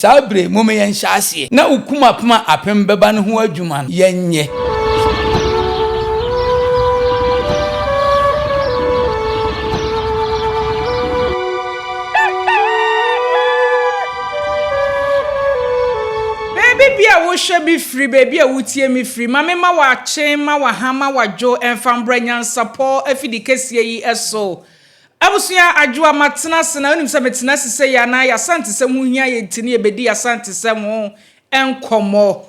Saa bere yi, momma yɛnhyɛ aseɛ na okum apem a apem bɛba no ho adwuma no yɛnyɛ. Baabi bi a wohwɛ me firi, baabi a wotie me firi, ma me ma wakye, ma waha, ma wadwo, ɛmfa mbra nyansapɔ afidi kɛseɛ yi so. Abusua, Adwoa, matena ase na wonim sɛ metena ase sei a na y'Asantesɛm ho hia yɛn nti ne yɛbɛdi y'Asantesɛm ho nkɔmmɔ.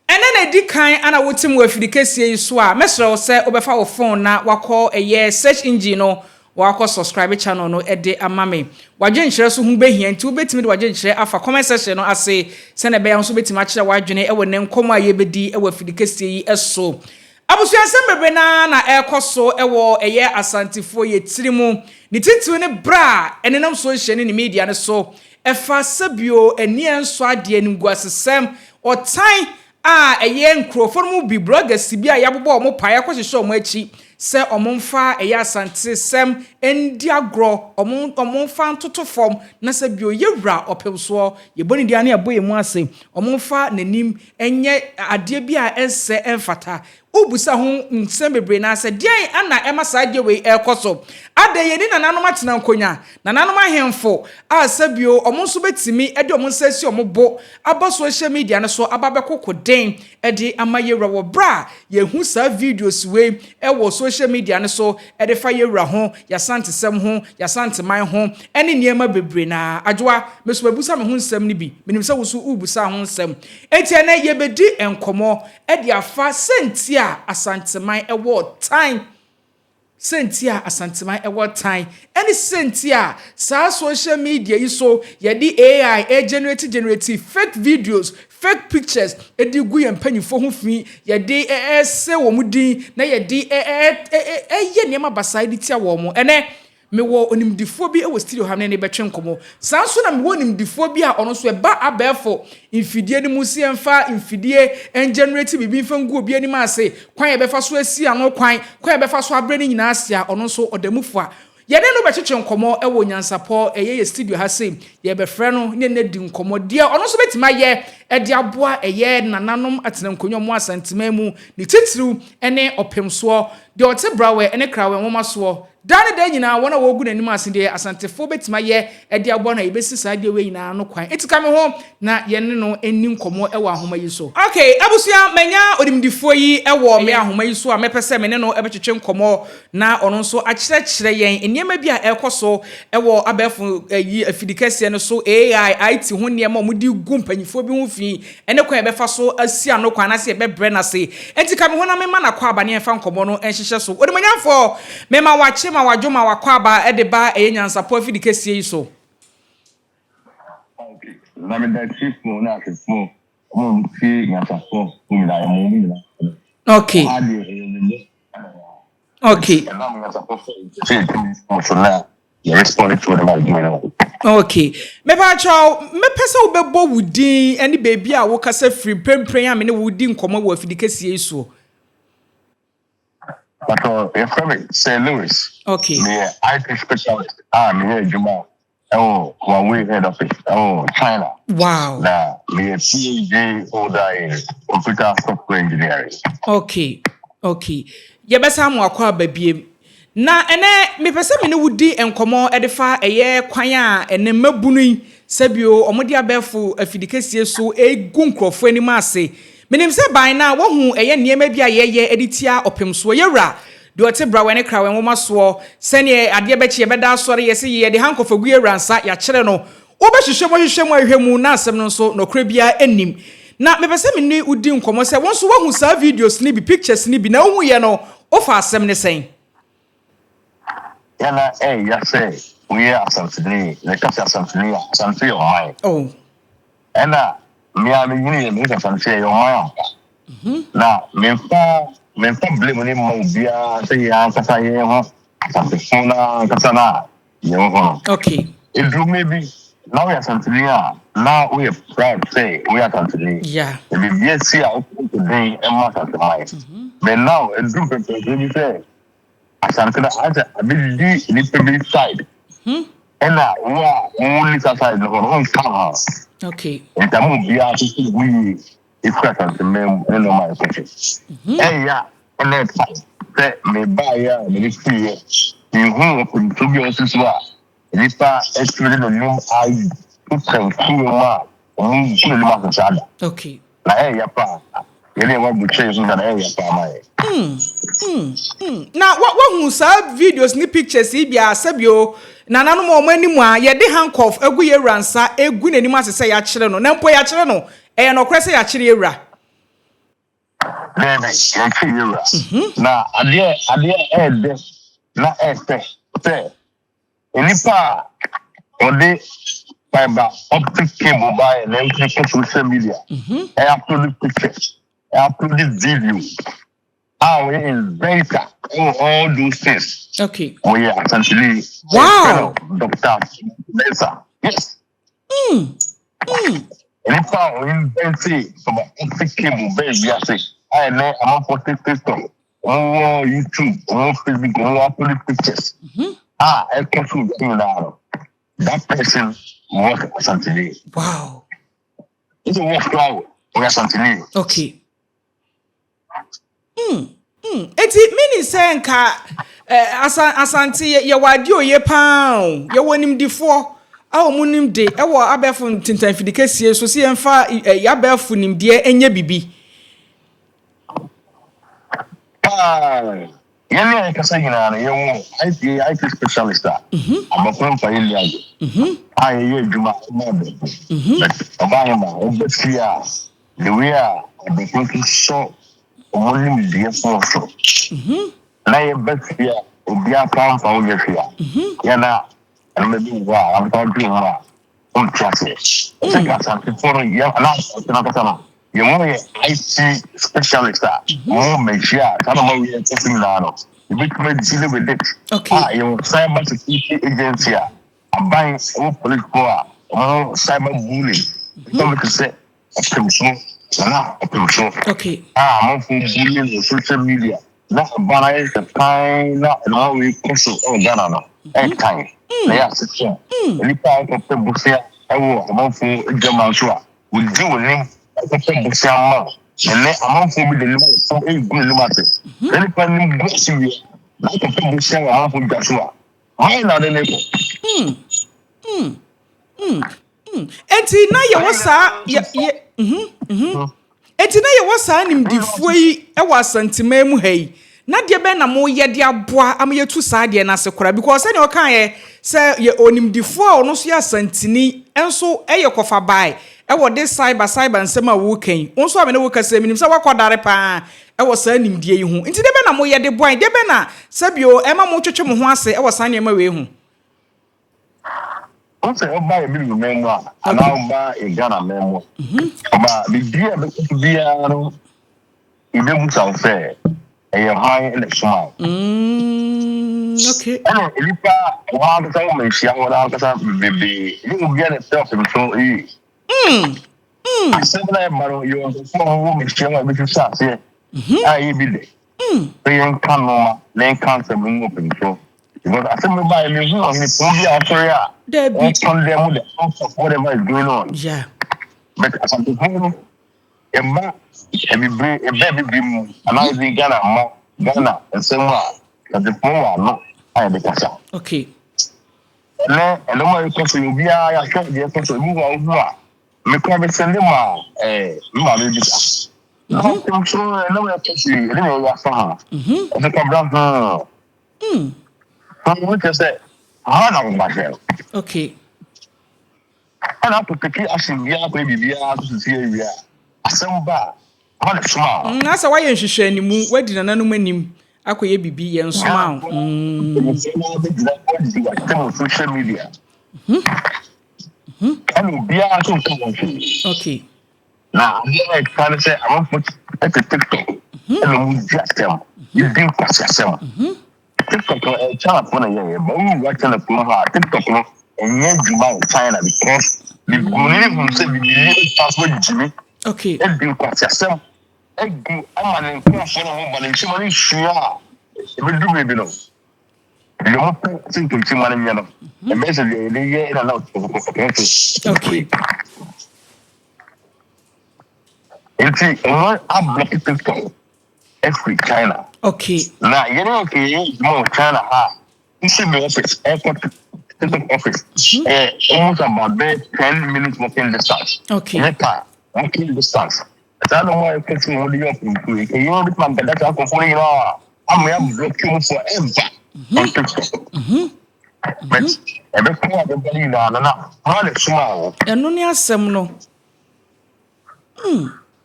Ɛnnɛ na ɛdi kan ana wote mu wɔ afidi kɛseɛ yi so a, mɛsrɛ wo sɛ wobɛfa wo phone na wakɔ ɛyɛ search engine no wakɔ subscribe channel no de ama me. W'adwenkyerɛ nso ho bɛhia nti wobɛtumi de w'adwenkyerɛ afa comment section no ase sɛdeɛ ɛbɛyɛ a wo nso wobɛtumi akyerɛ w'adwene wɔ nnɛ nkɔmmɔ a yɛbɛdi wɔ afidi kɛseɛ yi so. Abusuasɛm bebree no ara na ɛrekɔ so wɔ ɛyɛ Asantefoɔ yɛ tiri mu, ne titiriw ne berɛ a ɛnenam social ne ne media no so ɛfa sɛbio ani ɛnsɔ adeɛ, animguasesɛm, ɔtan a ɛyɛ nkurɔfoɔ no mu bi, bloggers bi a yɛabobɔ wɔn paa yɛakɔhyehyɛ wɔn akyi sɛ wɔn mfa ɛyɛ Asantesɛm ndi agorɔ, wɔn wɔn mfa ntoto fam na sɛbio yɛwura ɔpemsoɔ, yɛbɔ ne din a na yɛabɔ yɛn mu ase, wɔn mfa n'anim Ɛnyɛ adeɛ bi a ɛnsɛ ɛmfata. Wobisa ho nsɛm bebree na sɛ deɛn na ɛma saa adeɛ wei ɛrekɔ so? Adɛn yɛnni nananom atena nkonya, nananom ahemfo a sɛbio wɔn nso bɛtumi de wɔn nsa asi wɔn bo aba social media no so aba abɛkoko den de ama yɛwura wɔ berɛ a yɛhu saa videos wei wɔ social media no so de fa yɛwura ho, yɛasantesɛm ho, yɛasanteman ho ne nneɛma bebree na Adwoa, me nso mabisa me ho nsɛm no bi, menim sɛ wo nso worebisa ho nsɛm. Enti ɛnnɛ yɛbɛdi nkɔmmɔ de afa sɛnti a Asanteman wɔ tan, sɛnti a Asanteman wɔ tan, ɛne sɛnti a saa social media yi so yɛde AI ɛregenerate generate fake videos, fake pictures de gu yɛn mpanyinfoɔ ho fi, yɛde ɛresɛ wɔn din na yɛde ɛyɛ nneɛma basaa de tia wɔn. Ɛnɛ Mewɔ onimdifoɔ bi wɔ studio ha me ne no rebɛtwe nkɔmmɔ. Saa nso na mewɔ onimdifoɔ bi a ɔno nso ɛba abɛɛfo mfidie no mu sɛ yɛmfa mfidie ngenerate biribi mfa ngu obi anim ase, kwan a yɛbɛfa so asi ano kwan, kwan a yɛbɛfa so abrɛ ne nyinaa ase a ɔno nso ɔda mu fua. Yɛne no bɛtwetwe nkɔmmɔ wɔ Nyansapɔ, ɛyɛ yɛ studio ha sei. Yɛbɛfrɛ no ne no adi nkɔmmɔ. Deɛ ɔno nso bɛtumi ayɛ de aboa ɛyɛ nananom atenankonnwa mu Asanteman mu, ne titiriw ne ɔpemsoɔ, deɛ ɔte Brawɛ ne Krawɛ nwoma soɔ, Daa ne daa nyinaa, wɔn a wɔregu n'anim ase deɛ Asantefoɔ bɛtumi ayɛ de aboa no a yɛbɛsi saa adeɛ wei nyinaa ano kwan. Enti ka me ho na yɛne no nni nkɔmmɔ wɔ ahoma yi so. Ok, abusua, manya onimdifoɔ yi wɔ me ahoma yi so a mɛpɛ sɛ me ne no bɛtwetwe nkɔmmɔ na ɔno nso akyerɛkyerɛ yɛn nneɛma bi a ɛrekɔ so wɔ abɛɛfo yi afidikɛseɛ no so, AI, IT ho nneɛma a wɔde gu mpanyinfoɔ bi ho fi ne kwan a yɛbɛfa so asi ano kwan anaasɛ yɛbɛbrɛ no ase. Enti ka me ho na memma no akwaaba na yɛmfa nkɔmmɔ no nhyehyɛ so. Onimuonyamfoɔ, mema wakye, ma wadwo, ma w'akwaaba de ba ɛyɛ nyansapɔ afidi kɛseɛ yi so. Na meda atiefo ne ahwɛfo a wɔtie nyansapɔ no nyinaa, yɛma wɔn nyinaa. Okay. Ɔha deɛ ɛyɛ ne dɛ ɛna yɛ. Okay. Ɛnam nyansapɔ so sɛ yɛtumi mo so na yɛ respond to whatever is going on. Okay. Mepaakyɛw, mɛpɛ sɛ wobɛbɔ wo din ne baabi a wokasa firi mprempren a me ne wo redi nkɔmmɔ wɔ afidi kɛseɛ yi soɔ. Patrɔ, yɛfrɛ me Sir Lewis. Okay. Meyɛ IT specialist a meyɛ adwuma ɛwɔ Huawei head office ɛwɔ China. Wow. Na meyɛ PhD holder in computer software engineering. Okay, okay. Yɛbɛsan mo akɔ aba biem. Na ɛnɛ mepɛ sɛ me ne wo di nkɔmmɔ de fa ɛyɛ kwan a ɛnɛ mmabunu yi sɛbio wɔde abɛɛfo afidikɛseɛ so gu nkurɔfoɔ anim ase. Menim sɛ by now woahu ɛyɛ nneɛma bi a yɛyɛ de tia ɔpem soɔ. Yɛwura, deɛ ɔte Brawɛ ne Krawɛ nwoma soɔ, sɛdeɛ adeɛ bɛkye yɛbɛda asɔre, yɛse yɛde hankɔfa gu yɛwura nsa, yɛakyere no. Wobɛhwehwɛ mu ahwehwɛ mu ahwehwɛ mu na asɛm no nso nɔkorɛ biara nnim. Na mepɛ sɛ me ne wo di nkɔmmɔ sɛ wo nso woahu saa videos no bi, pictures no bi, na wohuiɛ no wofa asɛm no sɛn? Yɛ na ɛyɛ sɛ woyɛ Asanteni, na ɛka sɛ Asanteni a, Asante yɛ ɔman. Oh. Ɛna me a menyini yɛ mehu sɛ Asante yɛ ɔman ampa. Mhm. Na memfa memfa blame ne mma obiara sɛ yɛn ankasa yɛn ho Asantefo no ankasa no a yɛwɔ hɔ no. Okay. Eduru mmere bi na woyɛ Asanteni a, na woyɛ proud sɛ woyɛ Asanteni. Yeah. Na biribi asi a wokɔ den ma Asanteman. Mm-hmm. But now eduru mpɛmpɛnsoɔ bi sɛ Asante no ayɛ sɛ abɛdi nnipa bi side. Mm-hmm. Ɛna wo a wonni saa side no hɔ no, wonka ho. Okay. Nti ama obiara toto ne ho yie ɛfiri Asanteman mu ne nneɛma a ɛkɔ so. Ɛyɛ a ɛna ɛfa sɛ mebaeɛ a mede firiiɛ, menhuu ɔpɛntuo bi a ɔsi so a nnipa atumi de n'anim ato pɛnkuo mu a wɔgu n'anim ase saa da. Okay. Na ɛyɛ ya paa. Yɛn deɛ wɔabukyɛ yɛn so da na ɛyɛ ya paa ma yɛn. Na wahu saa videos ne pictures yi bi a sɛbio nananom a wɔn anim a yɛde handcuff agu yɛn wura nsa egu n'anim ase sɛ yɛakyere no na mpo yɛakyere no ɛyɛ nɔkorɛ sɛ yɛakyere yɛn wura. Daabi, yɛnkyere yɛn wura. Na adeɛ adeɛ a ɛyɛ dɛ na ɛyɛ fɛ sɛ Onipa a ɔde fiber optic cable baeɛ na ɛtumi kɔ social media, ɛ upload pictures, ɛ upload video a ɔyɛ inventor ɛwɔ all those things. Okay. Ɔyɛ Asanteni. Wow. Dr. Mensah. Yes. Onipa a ɔyɛ invente fiber optic cable bɛɛ wiase a ɛnɛ amanfoɔ te TikTok, wɔwɔ YouTube, wɔwɔ Facebook, wɔwɔ upload pictures a ɛkɔ so nyinaa no, that person was Asanteni. Wow. Nti wɔ flower ɔyɛ Asanteni. Okay. Eti mini sɛ nka Asante yɛwɔ adeɛ oye paa o. Yɛwɔ nimdifoɔ a wɔn nim de ɛwɔ abɛɛfo ntentanfidi kɛseɛ so sɛ yɛmfa abɛɛfo nimdeɛ nyɛ bibi. Paa. Yɛn a yɛkasa nyinaa no, yɛwɔ IT, IT specialist a abɔfra mfa yɛ nni agorɔ a yɛyɛ adwuma ma abɔfo. But ɔbaa yɛ ma ɔba fie a, the way a abɔfo nso sɔ wɔn nimdeɛ fo so na yɛba fie a obiara fa mfa wo nyɛ hwee a, yɛn a ɛnoma bi wɔ hɔ a wɔmfa dwen ho a wonte aseɛ. Sɛ nka Asantefoɔ no yɛ anaa Asante no ankasa no yɛwɔ yɛ IT specialist a wɔwɔ mmanhyia a saa na ɔma wei ɛkɔ so nyinaa no yɛbɛtumi deal with it. Okay. A yɛwɔ cyber security agency a aban ɛwɔ policefoɔ a wɔwɔ cyber bullying ɛtɔ te sɛ ɔpemso nana ɔpemso Okay. a amanfoɔ bullying wɔ social media na aban ayɛ sɛ pan na ɛnoma wei kɔ so ɛwɔ Ghana no ɛɛtan na yɛ asetena nnipa a wɔkɔpɛ bosea ɛwɔ amanfoɔ adwama nso a wɔdi wɔn nim ɛkɔpɛ bosea ma wo. Ɛnɛ amanfoɔ bi de nim ayɛ fam ɛgu n'anim ase na nipa nim gu ase wie na akɔpɛ bosea wɔ amanfoɔ dwa so a hwan na ɔde ne kɔ? Enti na yɛwɔ saa yɛ yɛ mhm mhm Enti na yɛwɔ saa nimdifoɔ yi wɔ Asanteman mu ha yi. Na deɛ bɛn na moyɛ de aboa ama yɛtu saa adeɛ no ase koraa? Because sɛdeɛ ɔkaeɛ sɛ yɛ onimdifoɔ a ɔno nso yɛ Asanteni nso yɛ kɔfabae wɔ de cyber cyber nsɛm a woreka yi. Wo nso a me ne wo kasa yi, menim sɛ woakɔdare paa wɔ saa nimdeɛ yi ho. Nti deɛ bɛn na moyɛ de boa yɛn? Deɛ bɛn na sɛbio ɛma motwetwe mo ho ase wɔ saa nneɛma wei ho? Wo sɛ ɔba yɛ bibi man mu a anaa ɔba yɛ Ghana man mu a, ɔba biribi a ɛbɛkɔ so biara no yɛbɛbusa wo sɛ ɛyɛ hwan na ɛsoma wo. Okay. Ɛna nnipa a wɔn ankasa wɔ manhyia hɔ no ankasa bebree ne obiara na ɛpɛ ɔpem so yie. Asɛm no a ɛba no yɛwɔ nkurɔfoɔ a wɔwɔ manhyia hɔ a ɛbɛhwehwɛ aseɛ a ɛyɛ bi dɛ sɛ yɛnka nnoɔma na yɛnka nsɛm no mu ɔpem so because asɛm no baeɛ mehu ɔhene pɔn bi a ɔsɔre a Dabi. ɔcondemn the house of whatever is going on. But Asantefoɔ no ɛba abibire ɛba abibire mu anaa ɛbi Ghana mma Ghana nsɛm a Asantefoɔ wɔ ano a yɛde kasa. Okay. Ɛnɛ ɛnɔma a ɛkɔ so yi obiara yɛahwɛ deɛ ɛkɔ so ebi wɔ a wohu a mekora mesɛnde ma ɛɛ me maame bi sa. Na ɔpem so ɛnɔma ɛkɔ so yi ɛde na ɛyɛ afa ho. Ɔsɛ kwabra ho. Ho kyerɛ sɛ ha na wɔba hwɛ no. Okay. Ɛna akɔtake action biara kɔyɛ biribiara so sisi awie a asɛm ba a hɔ na soma wo. Na sɛ woayɛ nhwehwɛanimu, woadi nananom anim akɔyɛ biribi, yɛnsoma wo. Mpanyinfoɔ no abɛgyina adi asɛm wɔ social media. Ɛna obiara nso nka wɔn hwee. Okay. Na adeɛ a ɛka ne sɛ amanfoɔ te TikTok ɛna wɔn di asɛm, yɛdi nkwasi asɛm. TikTok no ɛyɛ Chinafoɔ na ɛyɛyɛ, but wowura Chinafoɔ hɔ a TikTok no ɛnyɛ adwuma wɔ China because bibini hu sɛ bibini ɛfa so agyimi Okay. ɛdi nkwasi asɛm ɛgu ama ne nkurɔfoɔ no ho ba ne nkyɛn ma ne sua a ɛbɛdu baabi no. Deɛ wɔpɛ sɛ nkontimma no nyɛ no, ɛbɛyɛ sɛ deɛ yɛde yɛ na na ɔpɛ sɛ Okay. Nti wɔn ablɔki TikTok afiri China. Okay. Na yɛn a nka yɛyɛ adwuma wɔ China ha a, nsi mi office ɛkɔ TikTok office ɛyɛ almost about bɛyɛ 10 minutes walking distance. Ɛnyɛ car, walking distance. Saa na wɔn a ɛkɔ fi wɔn de yɛ ɔpɛnkuo yi. Ɛyɛ wɔn bɛtuma abɛda saa nkurɔfoɔ no nyinaa ama yɛ ablɔki wɔn forever on TikTok. But ɛbɛkɔ a bɛba no nyinaa no na wɔn a na suma wɔn. Ɛno ne asɛm no.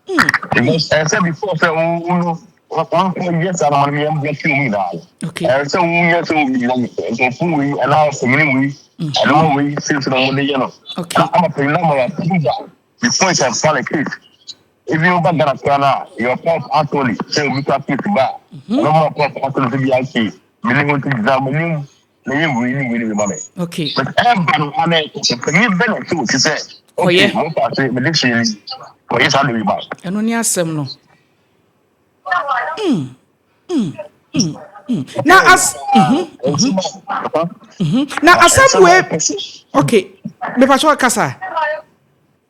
Because ɛsɛ sɛ before sɛ wo no wɔn kɔ yɛ saa na wɔn yɛn blɔki wɔn nyinaa no. Ɛsɛ sɛ wɔn yɛ sɛ obi na nkurɔfoɔ wei anaa ɔpanyin wei ɛnum wei sisi na wɔn de yɛ no. Na ama panyin na ama yɛ approve before you can file a case. Even wo ba Ghana koraa na your power of attorney sɛ obi kora case ba a, ɔno ma power of attorney sɛ bi ake mene ho nti gyina m'anim na yɛ wei ne wei ne wei ma me. But ɛba no ana ɛkɔ panyin bɛ na ɛsɛ wɔ ti sɛ okay Kɔyɛ. Mo fa se mede hyɛ ni kɔyɛ saa de wei ma. Ɛno ne asɛm no. Na as Na asɛm wei, okay, mepakyɛ kasa.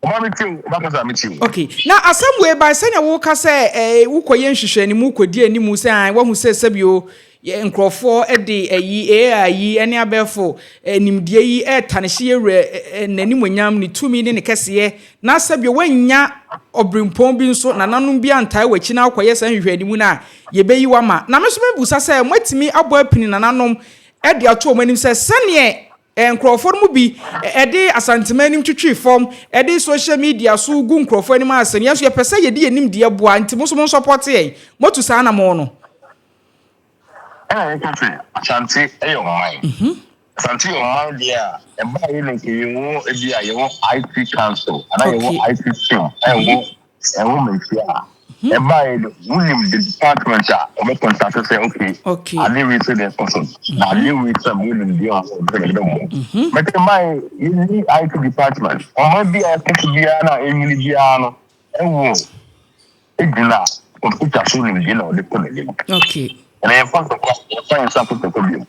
Ɔba mi ti o, ɔba kasa mi ti o. Okay, na asɛm wei ba sɛnea woka sɛ wokɔyɛ nhwehwɛnimu kɔdi animu sɛ an wahu sɛ sɛbio nkurɔfoɔ de ayi AI yi ne abɛɛfo nimdeɛ yi ɛretanehye yɛwura n'animonyam, ne tumi ne ne kɛseyɛ, na sɛbio woanya ɔberempɔn bi nso nananom bi antae w'akyi na wokɔyɛ saa nhwehwɛnimu no a yɛbɛyi wama. Na me nso mebusa sɛ moatumi abɔ apini nananom de ato wɔn anim sɛ sɛneɛ nkurɔfoɔ no mu bi ɛde Asantema anim twitwi fam, ɛde social media so gu nkurɔfoɔ anim ase no, yɛn nso yɛpɛ sɛ yɛde yɛn nimdeɛ boa, nti mo nso mo nsɔpɔte yɛn. Moatu saa anamɔ no? Ɛna yɛka sɛ Asante yɛ ɔman. Asante yɛ ɔman deɛ a, ɛbaa yɛ no nka yɛwɔ ebi a yɛwɔ IT council anaa yɛwɔ IT team a ɛwɔ Manhyia a, ɛbaa yɛ no wonim the department a wɔbɛ contact sɛ okay, ade wei sɛ deɛ ɛkɔ so na ade wei sɛ wonim deɛ ɔbɛ sɛ bɛbɔ. But ɛbaa yɛ yɛnni IT department. Ɔman bi a ɛkɔ so biara na ɛnyini biara no ɛwɔ egyina computer so nimdeɛ na ɔde kɔ n'anim. Ɛna yɛmfa ntɔkwa, yɛmfa yɛn nsa nko ntɔkwa bio.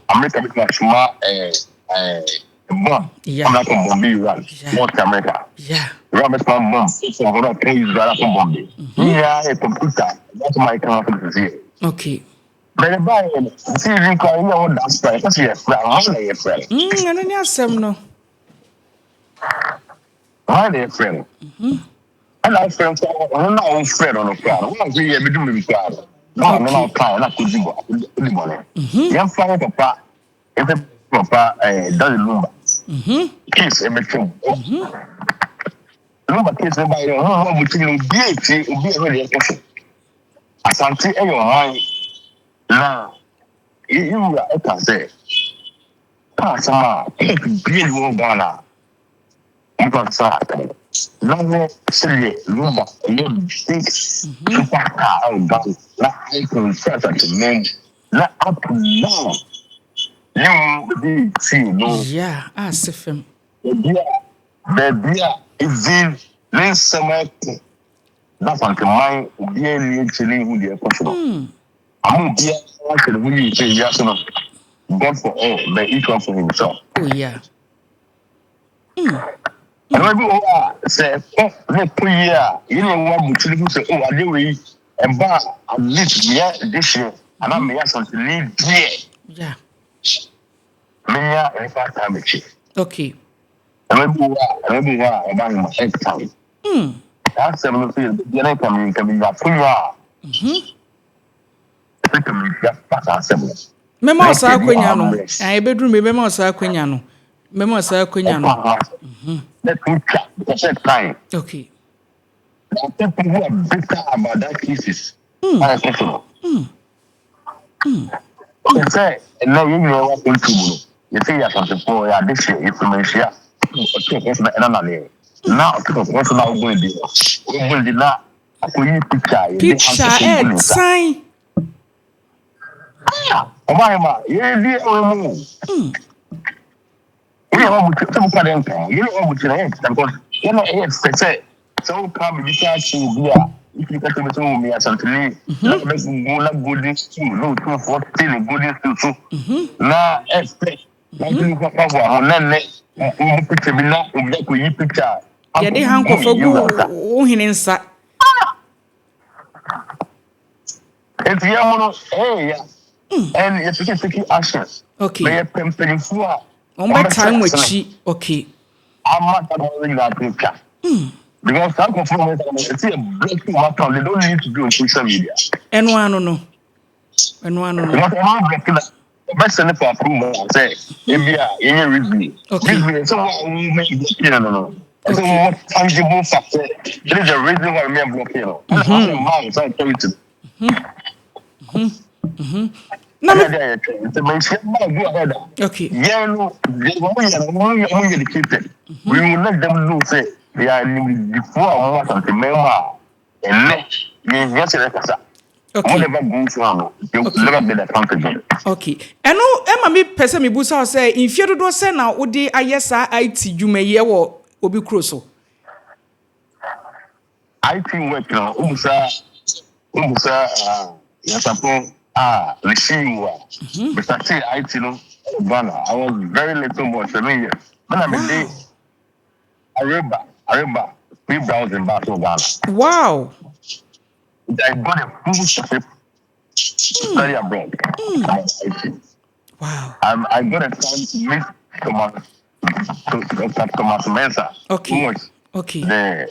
America bɛtumi asoma ɛɛ ɛɛ bomb amena kɔ bomb Iran, North America. Iran bɛtumi bomb fɔ hɔ na ɔkɔ Israel akɔ bomb. Ne nyinaa yɛ computer ɛbɛtumi ayɛ kan afɔ sisi yɛ. Bɛrɛ baa yɛ no, sisi yi nkura yɛ wɔ diaspora yɛ kɔsi yɛ fira, wɔn na yɛ fira no. Ɛno ne asɛm no. Wɔn na yɛ fira no. Ɛna wofrɛ nso ɔno na wofrɛ no no koraa no wɔn nso yɛ bi dum bi koraa no na ɔno na ɔka na akɔdi bɔ akɔdi bɔne. Yɛmfa wo papa ɛfɛ papa Daddy Lumba case ɛbɛtwam. Lumba case no baayɛ ɔno ɔmo ɔmo tumi no obi etie obi ɛhwɛ deɛ ɛkɔ so. Asante ɛyɛ ɔman na yɛwura ɛka sɛ kaa asɛm a court bie ni wɔ Ghana nipa sa na wɔ sɛdeɛ Lumba ɛyɛ big superstar a ɔba na icon sɛ Asante mu na up to now ne mu ebi tie no. Yeah, ase fam. Baabi a even ne nsɛm ɛko na Asanteman obiara nni akyire ne nhu deɛ ɛkɔ so no ama obiara ahwɛ ne ho yie sɛ wiase no, God for all but each one for himself. Ɛnna bi wɔ hɔ a sɛ ɛkɔ na ɛkɔ yie a, yɛn na ɛwɔ abotire ho sɛ o adeɛ wei ɛba a, at least meyɛ dehyeɛ anaa meyɛ Asanteni deɛ menya nipa ataa m'akyi. Ɛnna bi wɔ hɔ a ɛnna bi wɔ hɔ a ɔba ahema ɛnka saa asɛm no so yɛ bia na nka mi nka mi nya akonya a ɛsɛ ka mi nsia fa saa asɛm no. Mɛma wo saa akwanya no. Ɛbɛduru mi mɛma wo saa akwanya no. Mɛma wo saa akwanya no. Na to twa because of time. There are people who are bitter about that cases. A ɛkɔ so no. Sɛ ɛnɛ yɛn nyinaa wɔ akɔntu mu no, yɛsɛ yɛ Asantefoɔ, yɛ adehyeɛ, yɛfiri Manhyia, ɔte kɔkɔɔ so na ɛna naneɛ na ɔte kɔkɔɔ so na ɔbɔ ne di no, ɔbɔ ne di na akɔyi picture a yɛde Picture handkerchief gu ne nsa. Ɛɛtan. Ɔba ahema yɛdi ɛwɔ mu. Yɛn wɔ mo sɛ mo ka dɛ nka yɛn wɔ mo kyerɛ yɛn because yɛn na ɛyɛ fɛ sɛ woka biribi saa kyerɛ obi a. Wotumi ka kyerɛ obi sɛ oh meyɛ Asanteni na ɔbɛgugu na golden stool na otumfoɔ te ne golden stool so na ɛfɛ na ɔtumi hoahoa ho na nnɛ wobu picture bi na obi akɔyi picture a Yɛde hankɔfa gu wo hene nsa. Nti yɛn mo no ɛyɛ ya and yɛpɛ sɛ take action. Okay. Na yɛpɛ mpanyinfoɔ a Wɔn bɛtaa mo akyi. Okay. Ama saa nneɛma no nyinaa to atwa. Because saa nkurɔfoɔ no wɔyɛ saa no ɛsɛ yɛ block wɔn account, they don't need to be on social media. Ɛno ano no. Ɛno ano no. Because ɛno block na ɔbɛsɛ ne for approval sɛ ebi a yɛnyɛ review. Okay. Review sɛ wɔn a wɔn mɛ block no no. Ɛsɛ wɔn tangible fact sɛ this is the reason why me block no. Ɛna wɔn mma wɔn sɛ authority. Na me. Ɛna ɛde ayɛ twɛn nti mɛ nhyia mma go ahead a. Okay. Yɛn no wɔn yɛ no wɔn yɛ wɔn yɛ educated. We will let them know sɛ they are nimdifoɔ a wɔn asante mmarima a ɛnɛ yɛn hia sɛ yɛkasa. Okay. Whatever goes on no, they will never be the count again. Okay. Ɛno ɛma mi pɛ sɛ mi bu sa sɛ mfie dodoɔ sɛ na wode ayɛ saa IT dwuma yi ɛwɔ obi kuro so? IT work no, wobusa Yasapɔn a ne CEO a, me startee IT no wɔ Ghana. I was very little boy, 7 years. Me na mede Ariba free browsing baa so wɔ Ghana. Nti I got a full scholarship to study abroad. IT. I got a time to meet Thomas, Dr. Thomas Mensah, who was the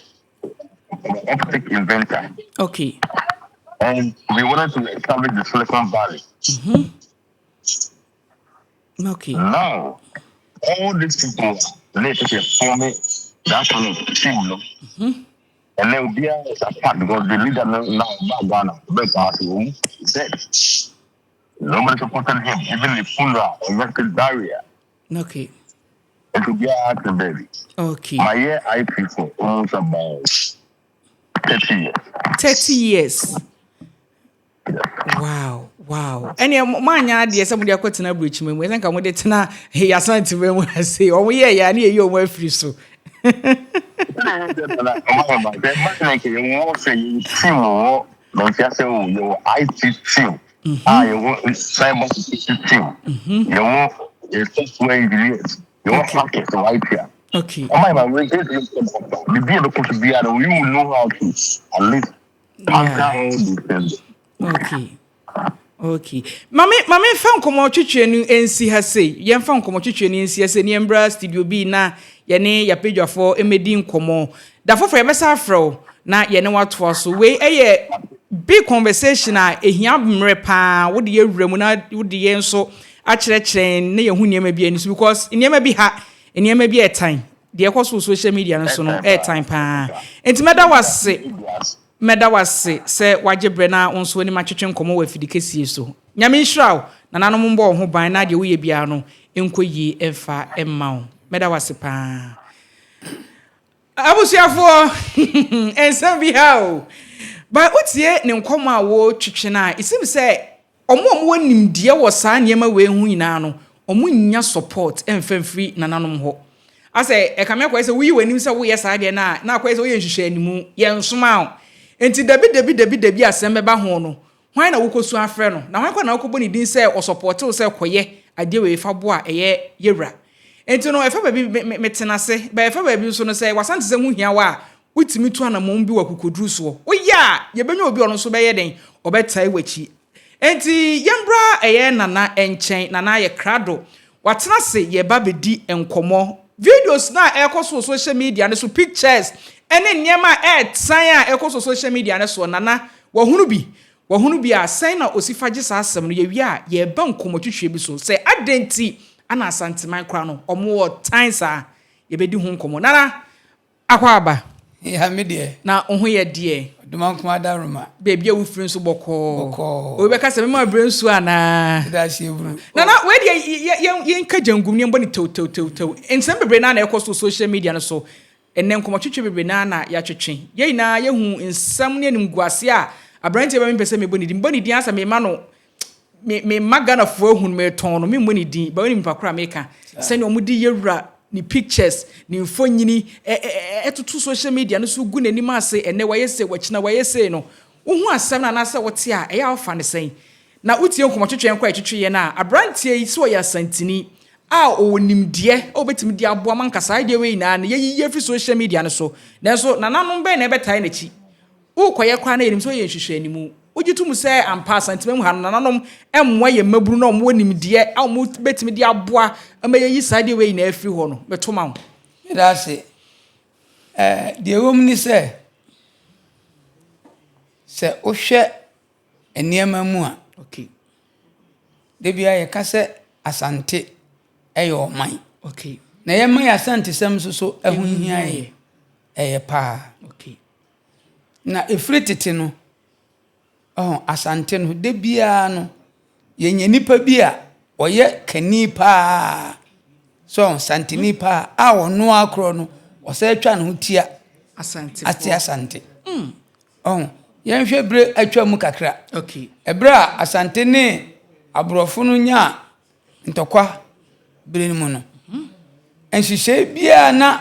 optic inventor. And we wanted to establish the Silicon Valley. Now, all these people, they take form that kind of team, no? And then we are attacked because the leader now, now Ghana, dead. Nobody supported him, even the funeral erected barrier. It will be hard to bury. My year IP for almost about 30 years. 30 years. Wow. Ɛnneɛ moanyɛ adeɛ sɛ mode akɔtena aburokyima mu. Ɛsɛ nka mode tena Yasantema mu ase. Ɔmo yɛ yɛ a ne yɛyi ɔmo afiri so. Yɛwɔ sɛ yɛwɔ team wɔ Mɛmfiase o, yɛwɔ IT team a yɛwɔ cyber security team, yɛwɔ software engineers, yɛwɔ hackers wɔ IT a. Ɔmo ayɛ ma wei bibi a bɛkɔ so biara no, we will know how to at least counter all these things. Okay. Mame fa nkɔmɔ twetwe no nsi ha sei. Yɛmfa nkɔmɔ twetwe no nsi ha sei ne yɛmbra studio bi na yɛne yɛapagyafoɔ mmɛdi nkɔmɔ. Da foforɔ yɛbɛsa afrɛ wo na yɛne watoa so. Wei ɛyɛ big conversation a ehia mmerɛ paa wode yɛwura mu na wode yɛn nso akyerɛkyerɛ ne yɛho nneɛma bi ani so, because nneɛma bi ha, nneɛma bi ɛtan deɛ ɛkɔ so wɔ social media no so no ɛɛtan paa. Nti mɛda wase, mɛda wase sɛ wagye berɛ na wo nso anim atwetwe nkɔmmɔ wɔ afidi kɛsie so. Nyame nhyira wo, nananom mbɔ wo ho ban na deɛ woyɛ biara no nkɔ yie ɛmfa ɛmma wo. Mɛda wase paa. Abusuafoɔ, nsɛm bi ha o. Ba wotie ne nkɔmmɔ a wɔretwetwe no a, ɛsim sɛ ɔmo a ɔmo wɔ nimdeɛ wɔ saa nneɛma wei ho nyinaa no, ɔmo nya support ɛmfa mfiri nananom hɔ. Asɛ ɛkame akɔyɛ sɛ woyi w'anim sɛ woyɛ saa deɛ no a, na akɔyɛ sɛ woyɛ nhwehwɛ animu, yɛnsoma wo. Nti dabi dabi dabi dabi, asɛm bɛba ho no, hwan na wokɔsu afrɛ no? Na hwan kɔ na wokɔbɔ ne din sɛ ɔsupporte wo sɛ kɔyɛ adeɛ wei fa boa ɛyɛ yɛwura? Nti no ɛfa baabi metena ase, bɛ ɛfa baabi nso no sɛ Wasante sɛ ho hia wo a, wotumi tu anammɔn bi wɔ akokoduru soɔ. Woyɛ a, yɛbɛnya obi a ɔno nso bɛyɛ den, ɔbɛtae w'akyi. Nti yɛmbra ɛyɛ Nana nkyɛn. Nana yɛ krado, watena ase, yɛba bɛdi nkɔmmɔ. Videos na ɛkɔ so wɔ social media no so, pictures ɛne nneɛma a ɛɛtan a ɛkɔ so social media no soɔ, Nana wahunu bi a sɛn na osi fa gye saa asɛm no. Yɛwie a, yɛreba nkɔmmɔtwitwie bi so sɛ adɛn nti ana Asanteman koraa no ɔmo wɔ tan saa. Yɛbɛdi ho nkɔmmɔ. Nana, akɔ aba. Ya, me deɛ. Na wo ho yɛ deɛ? Ɔdoma nkoma daroma. Baabi a wofiri nso bɔkɔɔ? Bɔkɔɔ. Obi bɛka sɛ mema berɛ nsuo anaa? Ɛda ahyɛ buru. Nana, wei deɛ yɛnka gyangum ne yɛmbɔ ne tewtewtewtew. Nsɛm bebree naa na ɛkɔ so social media no so. Ɛnɛ nkɔmmɔtwetwe bebree naa na yɛatwetwe. Yɛn nyinaa yɛhu nsɛm ne animguase a aberanteɛ bɛ mempɛ sɛ mebɔ ne din. Mebɔ ne din asɛ mema no me mema Ghanafoɔ ahu no, metɔn no, memmɔ ne din. Ba wonim nipa koro a meka. Sɛnea ɔmo de yɛwura ne pictures, ne mfonyini ɛtoto social media no so gu n'anim ase, ɛnɛ wɔyɛ sei, wɔkyena wɔyɛ sei no, wohu asɛm no anaasɛ wote a, ɛyɛ a wofa ne sɛn? Na wotie nkɔmmɔtwetwe nkɔ a ɛtwetweeɛ no a, aberanteɛ yi sɛ ɔyɛ Asanteni a ɔwɔ nimdeɛ a ɔbɛtumi de aboa ma nka saa adeɛ wei nyinaa no yɛyiyi afiri social media no so. Nanso nananom bɛn na ɛbɛtae n'akyi? Worekɔyɛ koraa na yɛnim sɛ woyɛ nhwehwɛanimu. Wogye tom sɛ ampa Asantema mu ha no nananom mmoa yɛn mmabunu na wɔwɔ nimdeɛ a wɔbɛtumi de aboa ma yɛayi saa adeɛ wei nyinaa afiri hɔ no? Meto ma wo. Meda ase. Ɛɛ, deɛ ɛwɔ mu ne sɛ, sɛ wohwɛ nneɛma mu a, Okay. da biara yɛka sɛ Asante yɛ ɔman. Okay. Na yɛma yɛn Asantesɛm nso so ho hia yɛn. Ɛyɛ paa. Okay. Na ɛfiri tete no, ɔho, Asante no, da biara no, yɛnya nipa bi a ɔyɛ kani paa, so ɔho, Santeni paa, a ɔno ara korɔ no, ɔsan twa ne ho tia Ate Asante. Ɔho, yɛnhwɛ bere atwa mu kakra. Okay. Ɛberɛ a Asante ne aborɔfo no nyaa ntɔkwa bere no mu no, nhyehyɛe biara na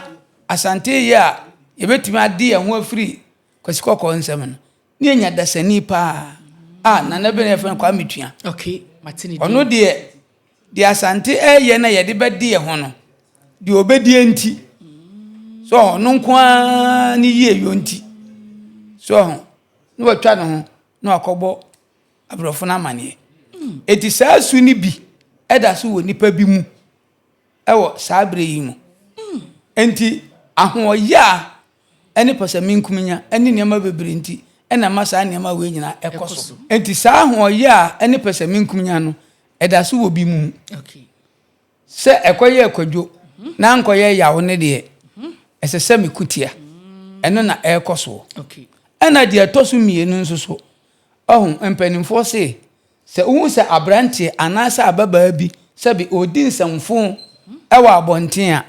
Asante reyɛ a yɛbɛtumi ade yɛn ho afiri Kwasi Kɔkɔɔ nsam no, na yɛnya dasani paa a Nana bi na yɛfrɛ no Kwame Tua. Okay, mate ne din. Ɔno deɛ, deɛ Asante reyɛ na yɛde bɛde yɛn ho no, deɛ ɔbɛdie nti, so ɔno nko ara ne yieyɔ nti, so ɔho, na watwa ne ho na wakɔbɔ aborɔfo no amaneɛ. Enti saa su no bi da so wɔ nnipa bi mu wɔ saa berɛ yi mu. Enti ahoɔyaa ne pɛsɛmenkominya ne nneɛma bebree nti na ɛma saa nneɛma wei nyinaa ɛkɔ so. Enti saa ahoɔyaa ne pɛsɛmenkominya no, ɛda so wɔ bi mu. Sɛ ɛkɔyɛɛ Kwadwo na ankɔyɛ Yaw no deɛ, ɛsɛ sɛ meko tia. Ɛno na ɛrekɔ soɔ. Ɛna deɛ ɛtɔ so mmienu nso so, ɔho, mpanimfoɔ se, sɛ wohu sɛ aberanteɛ anaasɛ ababaa bi sɛbe ɔredi nsɛmfoo wɔ abɔnten a,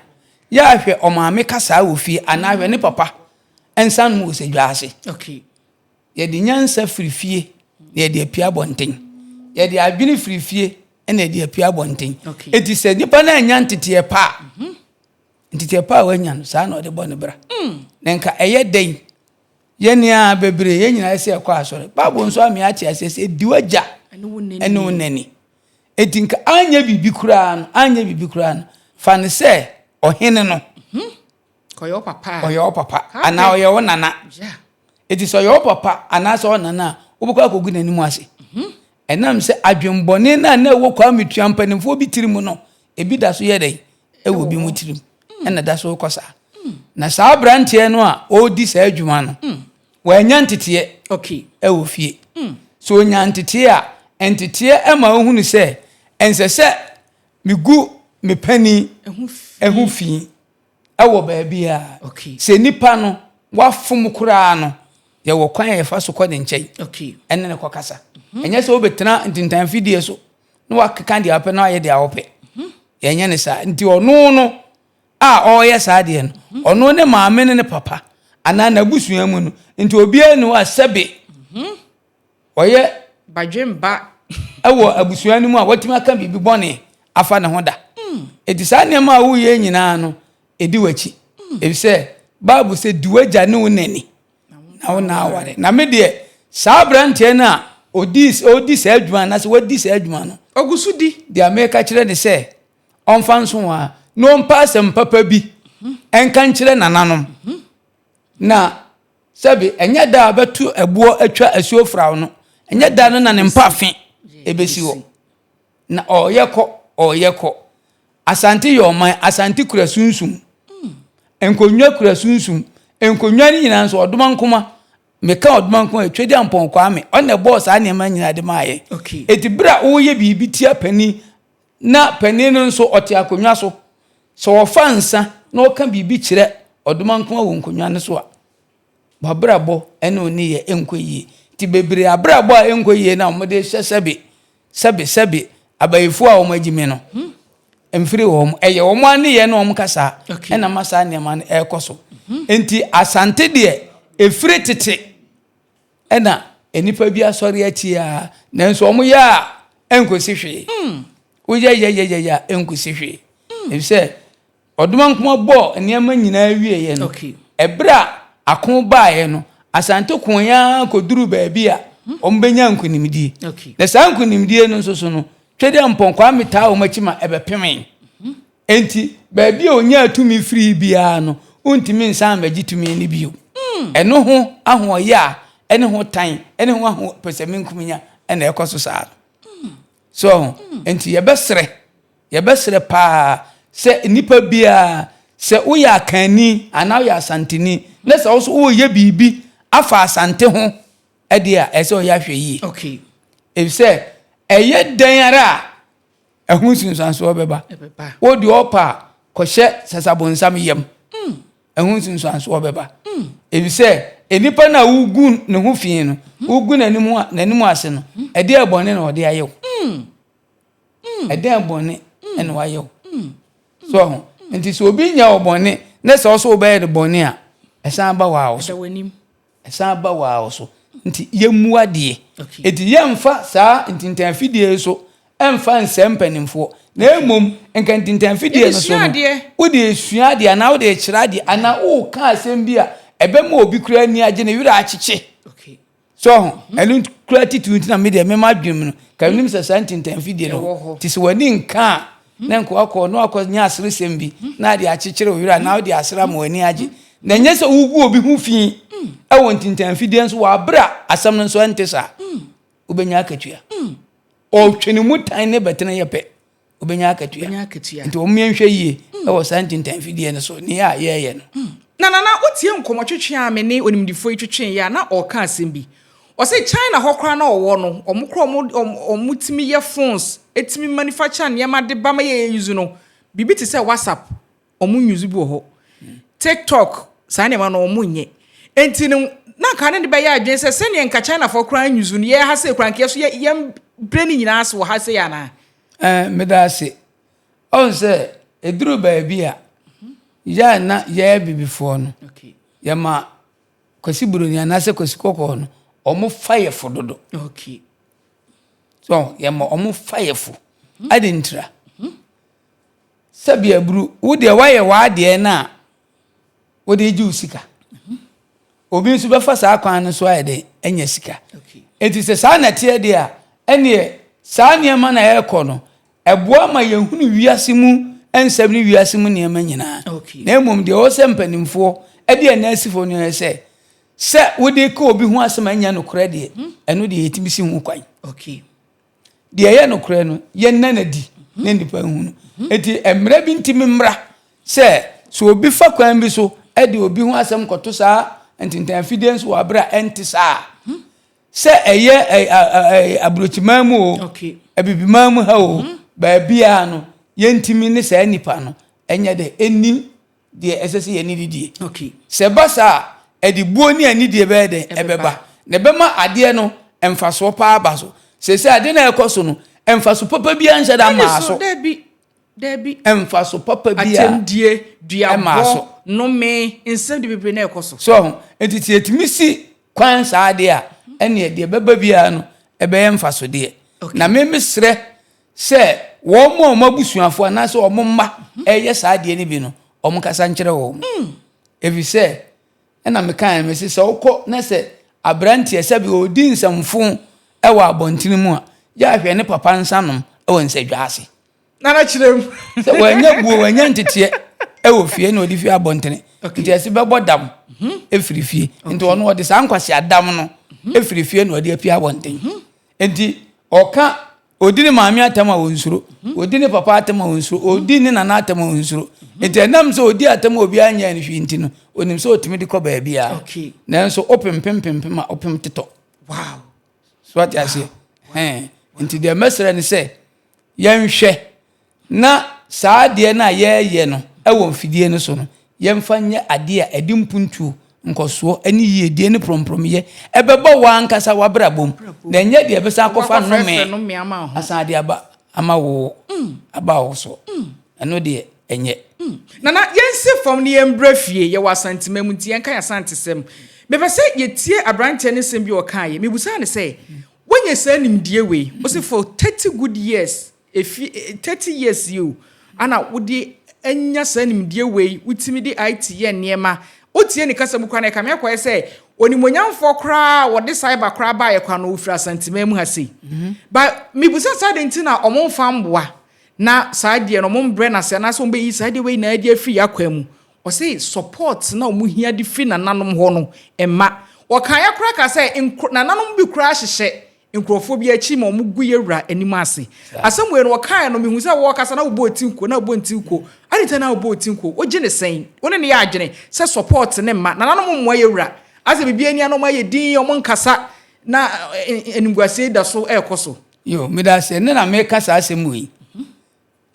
yɛ a hwɛ ɔmaame kasaa wɔ fie anaa hwɛ ne papa nsa nom wɔ sadwa ase. Yɛde nyansa firi fie na yɛde apue abɔnten. Yɛde adwene firi fie na yɛde apue abɔnten. Eti sɛ nipa no anya nteteɛ pa a, mhm. nteteɛ pa a wanya no, saa na ɔde bɔ ne bra. Mm. Na nka ɛyɛ dɛn? Yɛn a bebree yɛn nyinaa sɛ ɛkɔ asɔre. Bible nso ame ate aseɛ sɛ di w'agya ɛne wo nani. Eti nka anyɛ biribi koraa no, anyɛ biribi koraa no, fa no sɛ ɔhene no. Mhm. Ɔyɛ wo papa. Ɔyɛ wo papa anaa ɔyɛ wo nana. Eti sɛ ɔyɛ wo papa anaasɛ ɔyɛ nana a, wobɛkɔ akɔgu n'anim ase. Mhm. Ɛnam sɛ adwembɔne no a na ɛwɔ Kwame Tua mpanimfoɔ bi tirim no, ebi da so yɛ dɛn? Ɛwɔ bi mu tirim. Mm. Ɛna da so kɔ saa. Mm. Na saa aberanteɛ no a ɔredi saa adwuma no, mm. wanya nteteɛ ɛwɔ fie. So ɔnya nteteɛ a, nteteɛ ɛma ɔhunu sɛ ɛnsɛ sɛ megu me panin ɛho fi. Wɔ baabiara. Sɛ nipa no wafom koraa no, yɛwɔ kwan a yɛfa so kɔ ne nkyɛn ɛne no kɔkasa. Mhm. Ɛnyɛ sɛ wobɛtena ntintan fidie so na wakeka deɛ wopɛ na wayɛ deɛ wopɛ. Mhm. Yɛnyɛ ne saa. Nti ɔno no a ɔreyɛ saa deɛ no, mhm. ɔno ne maame ne ne papa anaa n'abusua mu no, nti obiara ni hɔ a sɛbe Ɔyɛ. Badwemba. Wɔ abusua no mu a watumi aka biribi bɔne afa ne ho da. Enti saa nneɛma a woreyɛ nyinaa no, ɛdi w'akyi. Efisɛ Bible sɛ di w'agya ne wo na ni na wo na aware. Na me deɛ, saa aberanteɛ no a ɔdi ɔdi saa adwuma anaasɛ wadi saa adwuma no. Ɔgu so di. Deɛ meka kyerɛ ne sɛ, ɔmfa nso wɔn a, na ɔmpa asɛm papa bi nka nkyerɛ nananom. Na Sɛbe, ɛnyɛ da a ɔbɛto ɛboɔ atwa asuo fraw no, ɛnyɛ da no na ne mpafe ɛbɛsi hɔ. Na ɔreyɛ kɔ, ɔreyɛ kɔ. Asante yɛ ɔman, Asante kura sunsum. Nkonnwa kura sunsum. Nkonnwa no nyinaa nso, Ɔdomankoma, meka Ɔdomankoma, Twedeampɔn Kwame, ɔno na ɛbɔɔ saa nneɛma nyinaa de maa yɛn. Eti bere a woyɛ biribi tia panin, na panin no nso ɔte akonnwa so, sɛ ɔfa nsa na ɔka biribi kyerɛ Ɔdomankoma wɔ nkonnwa no so a, w'abrabɔ ne wo nneyɛɛ nkɔ yie. Nti bebree abrabɔ a ɛnkɔ yie no a wɔde hyɛ sɛbe, sɛbe, sɛbe abayifoɔ a wɔagyi me no, mfiri wɔn. Ɛyɛ wɔn ara nneyɛɛ ne wɔn kasa ɛna ma saa nneɛma no ɛrekɔ so. Nti Asante deɛ, ɛfiri tete ɛna nnipa bi asɔre atia, nanso wɔn yɛ a ɛnkɔsi hwee. Woyɛ yɛyɛyɛyɛ a ɛnkɔsi hwee. Efisɛ. Ɔdomankoma bɔɔ nneɛma nyinaa wieeɛ no, ɛberɛ a ako baeɛ no, Asante koeɛ ara kɔduruu baabi a wɔbɛnya nkonimdie. Na saa nkonimdie no nso so no, Twedeampɔn Kwame taa wɔn akyi ma ɛbɛpemee. Enti baabi a ɔnyaa tumi firii biara no, wontumi nsan mmɛgye tumi no bio. Ɛno ho ahoɔyɛ a ɛne ho tan ne ho aho pɛsɛmenkominya na ɛkɔ so saa no. So ho? Enti yɛbɛsrɛ, yɛbɛsrɛ paa sɛ nnipa biara, sɛ woyɛ Akanni anaa woyɛ Asanteni, na sɛ wo nso woreyɛ biribi afa Asante ho deɛ a, ɛsɛ sɛ ɔyɛ ahwɛ yie. Okay. Efisɛ ɛyɛ dɛn ara a, ɛho nsunsuansoɔ bɛba. Wo deɛ ɔpɛ a, kɔhyɛ sasabonsam yam. Ɛho nsunsuansoɔ bɛba. Efisɛ nnipa no a wogu ne ho fi no, wogu n'anim n'anim ase no, ɛdeɛ bɔne na ɔde ayɛ wo. Ɛdeɛ bɔne na wayɛ wo. So ho. Nti sɛ obi nya wo bɔne na sɛ ɔso wobɛyɛ no bɔne a, ɛsan ba wɔ wo so. Ɛsan ba waa wo so. Nti yɛmmu adeɛ. Nti yɛmfa saa ntintanfidie yi so mfa nsɛe mpanimfoɔ. Na mmom nka ntintanfidie no so no, wode resua adeɛ anaa wode rekyerɛ adeɛ anaa woreka asɛm bi a ɛbɛma obi koraa ani agye ne werɛ akyekye. So ho, ɛno koraa titiriw nti na me deɛ mema adwene mu no, ka menim sɛ saa ntintanfidie no hɔ. Nti sɛ w'ani nka a, na nka wakɔ na wakɔ nya aseresɛm bi na ade akyekyere wo werɛ anaa wode asere ama w'ani agye. Na ɛnyɛ sɛ wogu obi ho fi wɔ ntintanfidie nso wɔ abere a asɛm no nso ɛnte saa. Wobɛnya akatua. Ɔtwe ne mu tan ne bɛtene yɛ pɛ. Wobɛnya akatua. Nti wɔn yɛnhwɛ yie wɔ saa ntintanfidie no so ne yɛ a yɛyɛ no. Na Nana, wotie nkɔmmɔtwetwe a me ne onimdifoɔ yi twetweeɛ a, na ɔreka asɛm bi. Ɔse China hɔ koraa na ɔwɔ no, wɔn koraa wɔn wɔn tumi yɛ phones, tumi manufacture nneɛma de ba ma yɛ use no, biribi te sɛ WhatsApp, wɔn use bi wɔ hɔ. TikTok, saa nneɛma no wɔn nyɛ. Enti no, na nka ne de bɛyɛ adwene sɛ sɛdeɛ nka Chinafoɔ koraa use no, yɛ ha sei koraa nka yɛ so yɛ yɛn brɛ ne nyinaa ase wɔ ha sei anaa? Ɛɛ, meda ase. Ɔhu sɛ, ɛduru baabi a, yɛ a na yɛn abibifoɔ no, yɛma Kwasi Buroni anaasɛ Kwasi Kɔkɔɔ no, wɔn fa yɛ fo dodo. Okay. So yɛma wɔn fa yɛ fo. Adi ntira. Sɛbi aburu, wo deɛ woayɛ w'adeɛ no a wode gye wo sika. Obi nso bɛfa saa kwan no so ayɛ dɛn anya sika. Enti sɛ saa na ɛteɛ deɛ a, ɛneɛ saa nneɛma na ɛrekɔ no, Ɛboa ma yɛhunu wiase mu nsɛm ne wiase mu nneɛma nyinaa. Na mmom deɛ ɛwɔ sɛ mpanimfoɔ de anansifoɔ no yɛ sɛ, sɛ wode ka obi ho asɛm a ɛnyɛ nokorɛ deɛ, hmm. ɛno deɛ yɛtumi si ho kwan. Deɛ ɛyɛ nokorɛ no, yɛnna no adi hmm. na nnipa hu no. Hmm. Enti mmerɛ bi ntumi mmra sɛ sɛ obi fa kwan bi so de obi ho asɛm kɔto saa ntentanfidie nso wɔ abere a ɛnte saa. Sɛ ɛyɛ aburokyiman mu o, abibiman mu ha o, mhm. baabiara no, yɛntumi ne saa nipa no ɛnyɛ dɛ ɛni deɛ ɛsɛ sɛ yɛne didie. Sɛ ɛba saa a, ɛde buo ne anidie bɛyɛ dɛ ɛbɛba. Na ɛbɛma adeɛ no mfasoɔ paa ba so. Sɛ adeɛ no a ɛkɔ so no, mfaso papa biara nhyɛ da mmaa so. Dabi. Mfaso papa bi a. Atɛmdie, duabɔ, nnome, nsɛm de bebree na ɛkɔ so. So ho? Nti sɛ yɛtumi si kwan saa deɛ a, ɛneɛ deɛ ɛbɛba biara no, ɛbɛyɛ mfasodeɛ. Na me mesrɛ sɛ wɔn a wɔn abusuafoɔ anaasɛ wɔn mma ɛyɛ saa adeɛ no bi no, wɔn nkasa nkyerɛ wɔn. Ɛfiri sɛ, ɛna mekaeɛ mese sɛ wokɔ na sɛ aberanteɛ sɛbi ɔredi nsɛmfo wɔ abɔntene mu a, yɛ ahwɛ ne papa nsanom wɔ nsadwa ase. Nana kyerɛ mu. Sɛ wanya buo wanya nteteɛ ɛwɔ fie na ɔde fie abɔntene nti ɛsi bɛbɔ dam efiri mhm. fie nti ɔno ɔde saa nkwasi adam no mhm. efiri fie na ɔde apue abɔnten mhm. nti ɔka odi ne maame atam a ɔnsuro odi ne papa atam a ɔnsuro odi ne nana atam a ɔnsuro nti ɛnam sɛ odi atam a obiara nyɛ no hwee nti no onim sɛ ɔtumi de kɔ baabi a nanso ɔpempempempem a ɔpem tetɔ wow so ate aseɛ ɛn nti deɛ mɛsrɛ ne sɛ Yɛnhwɛ na saa adeɛ no a yɛreyɛ no wɔ mfidie no so no, yɛmfa nyɛ adeɛ a ɛde mpuntuo, nkɔsoɔ ne yiedie ne prɔmprɔmyɛ ɛbɛba w'ankasa w'abrabɔ mu, na ɛnyɛ deɛ ɛbɛsan akɔfa nnome asan de aba ama wo aba wo so. Ɛno deɛ ɛnyɛ. Nana, yɛnsi fam na yɛmbrɛ fie, yɛwɔ Asantema mu nti yɛnka yɛn Asantesɛm. Mepɛ sɛ yɛtie aberanteɛ no nsɛm bi a ɔkaeɛ. Mebisaa no sɛ, Woanya saa nimdeɛ wei, wose for 30 good years, efi 30 years yi o, ana wode anya saa nimdeɛ wei, wotumi de IT yɛ nneɛma. Wotie ne kasa mu koraa no, ɛkame akɔyɛ sɛ onimuonyamfoɔ koraa a wɔde cyber koraa baeɛ koraa no, ɔfiri Asanteman mu ha sei. But mebisa sɛ adɛn nti na wɔmfa mmoa na saa adeɛ no wɔmbrɛ no ase anaasɛ wɔbɛyi saa adeɛ wei nyinaa de afiri yɛn akwan mu. Ɔse support no a wɔhia de firi nananom hɔ no mma. Ɔkaeɛ koraa kaa sɛ nananom bi koraa hyehyɛ nkurɔfoɔ bi akyi ma wɔgu yɛn wura anim ase. Asɛm wei no wɔkaeɛ no mehu sɛ wɔrekasa na wobɔɔ ti nko na wobɔ nti nko. Adɛn nti na wobɔɔ ti nko? Wogye no sɛn? Wo ne no yɛ adwene sɛ support no mma nananom mmoa yɛn wura? Asɛ biribi ani a na wɔayɛ dinn wɔnkasa na animguaseɛ yi da so rekɔ so. Yo, meda ase. Ɛnnɛ na meka saa asɛm wei.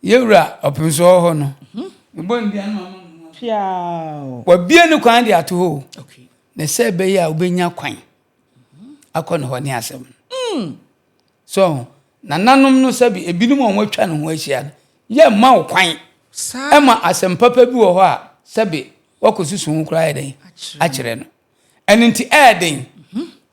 Yɛn wura ɔpemsoɔ hɔ no, mebɔ ne dua no ma ma no. Wabie ne kwan de ato hɔ o. Na sɛ ɛbɛyɛ a wobɛnya kwan akɔ ne hɔ ne asɛm no. Mm. So, nananom no sɛbi ebinom a wɔatwa ne ho ahyia no, yɛmma wo kwan. Ɛma asɛm papa bi wɔ hɔ a sɛbi wakɔsusu ho koraa yɛ dɛn akyerɛ no. Ɛno nti ɛyɛ den.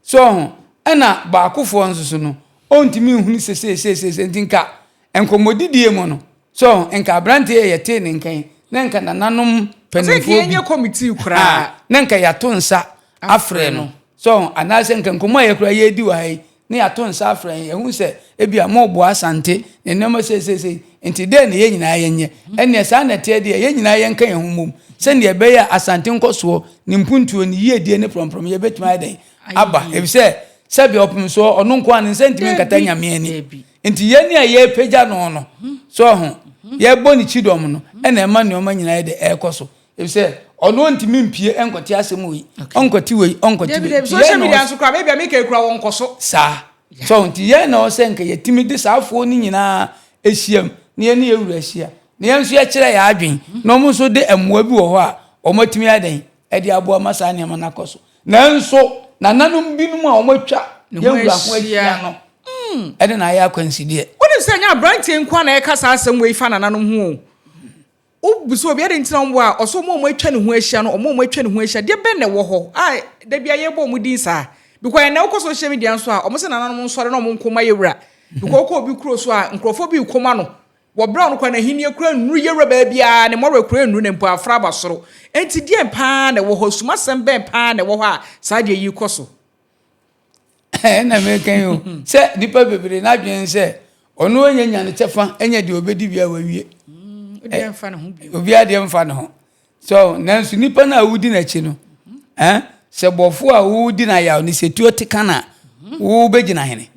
So ho? Ɛna baakofoɔ nso so no, ɔntumi nhunu sɛ sei sei sei sei nti nka nkɔmmɔdidie mu no, so ho? Nka aberanteɛ yɛ yɛtee ne nka yi, na nka nananom mpanimfoɔ bi, yɛnyɛ kɔmitii koraa, ah, na nka yɛato nsa afrɛ no. So ho? Anaasɛ nka nkɔmmɔ a yɛkura yɛredi wɔ ha yi, na yɛato nsa afrɛ yɛn, yɛhu sɛ ebia moreboa Asante ne nneɛma seisei, nti dɛn na yɛn nyinaa yɛnyɛ? Ɛnneɛ saa na ɛteɛ deɛ, yɛn nyinaa yɛnka yɛn ho mmom sɛdeɛ ɛbɛyɛ a Asante nkɔsoɔ, ne mpuntuo, ne yiedie ne prɔmprɔm yɛbɛtumi ayɛ dɛn aba, efisɛ sɛdeɛ ɔpem soɔ, ɔno nko ara ne nsa ntumi nkata Nyame ani. Nti yɛn a yɛrepagya no no, so ho, yɛrebɔ ne kyidɔm no, ɛna ɛma nneɛma nyinaa yɛ dɛ ɛrekɔ so. Efisɛ ɔno ɔntumi mpie nkɔte asɛm wei, ɔnkɔte wei, ɔnkɔte wei. Social media nso koraa, baabi a meka kura wɔn nkɔ so. Saa. So nti yɛn na ɔsɛ nka yɛtumi de saa afoɔ no nyinaa ahyiam na yɛne yɛn wura ahyia na yɛn nso yɛkyerɛ yɛn adwene na wɔn nso de mmoa bi wɔ hɔ a wɔatumi ayɛ dɛn ɛde aboa ma saa nneɛma no akɔ so. Nanso nananom binom a wɔatwa yɛn wura ho ahyia no ɛde na ayɛ akwansideɛ. Wonim sɛ ɛnyɛ aberanteɛ nko ara na ɛka saa asɛm wei fa nananom ho o. Wobisa obi adɛn nti na wɔn a ɔsɛ wɔn a wɔatwa ne ho ahyia no, wɔn a wɔatwa ne ho ahyia, deɛ bɛn na ɛwɔ hɔ a da biara yɛbɔ wɔn din saa? Because ɛnɛ wokɔ social media nso a, wɔn sɛ nananom nsɔre na wɔn nko ma yɛwura. Because wokɔ obi kuro so a, nkurɔfoɔ bi reko ma no. Wɔ berɛ a ɔno koraa n'ahennie koraa nnuru yɛwura baabiara, ne mmɔwerɛ koraa nnuru na mpo afra aba soro. Enti deɛn paa na ɛwɔ hɔ? Sumasɛm bɛn paa na ɛwɔ hɔ a saa adeɛ yi rekɔ so? Ɛna meka yi o sɛ nipa bebree n'adwene sɛ ɔno ɔnyɛ nya ne kyɛfa ɛnyɛ deɛ ɔbɛdi bia wawie obiara deɛ mfa ne ho so nanso nipa no a wodi n'akyi no ɛn sɛ bɔfo a wodi n'ayaw ne sɛ tuo te ka na wobɛgyina hene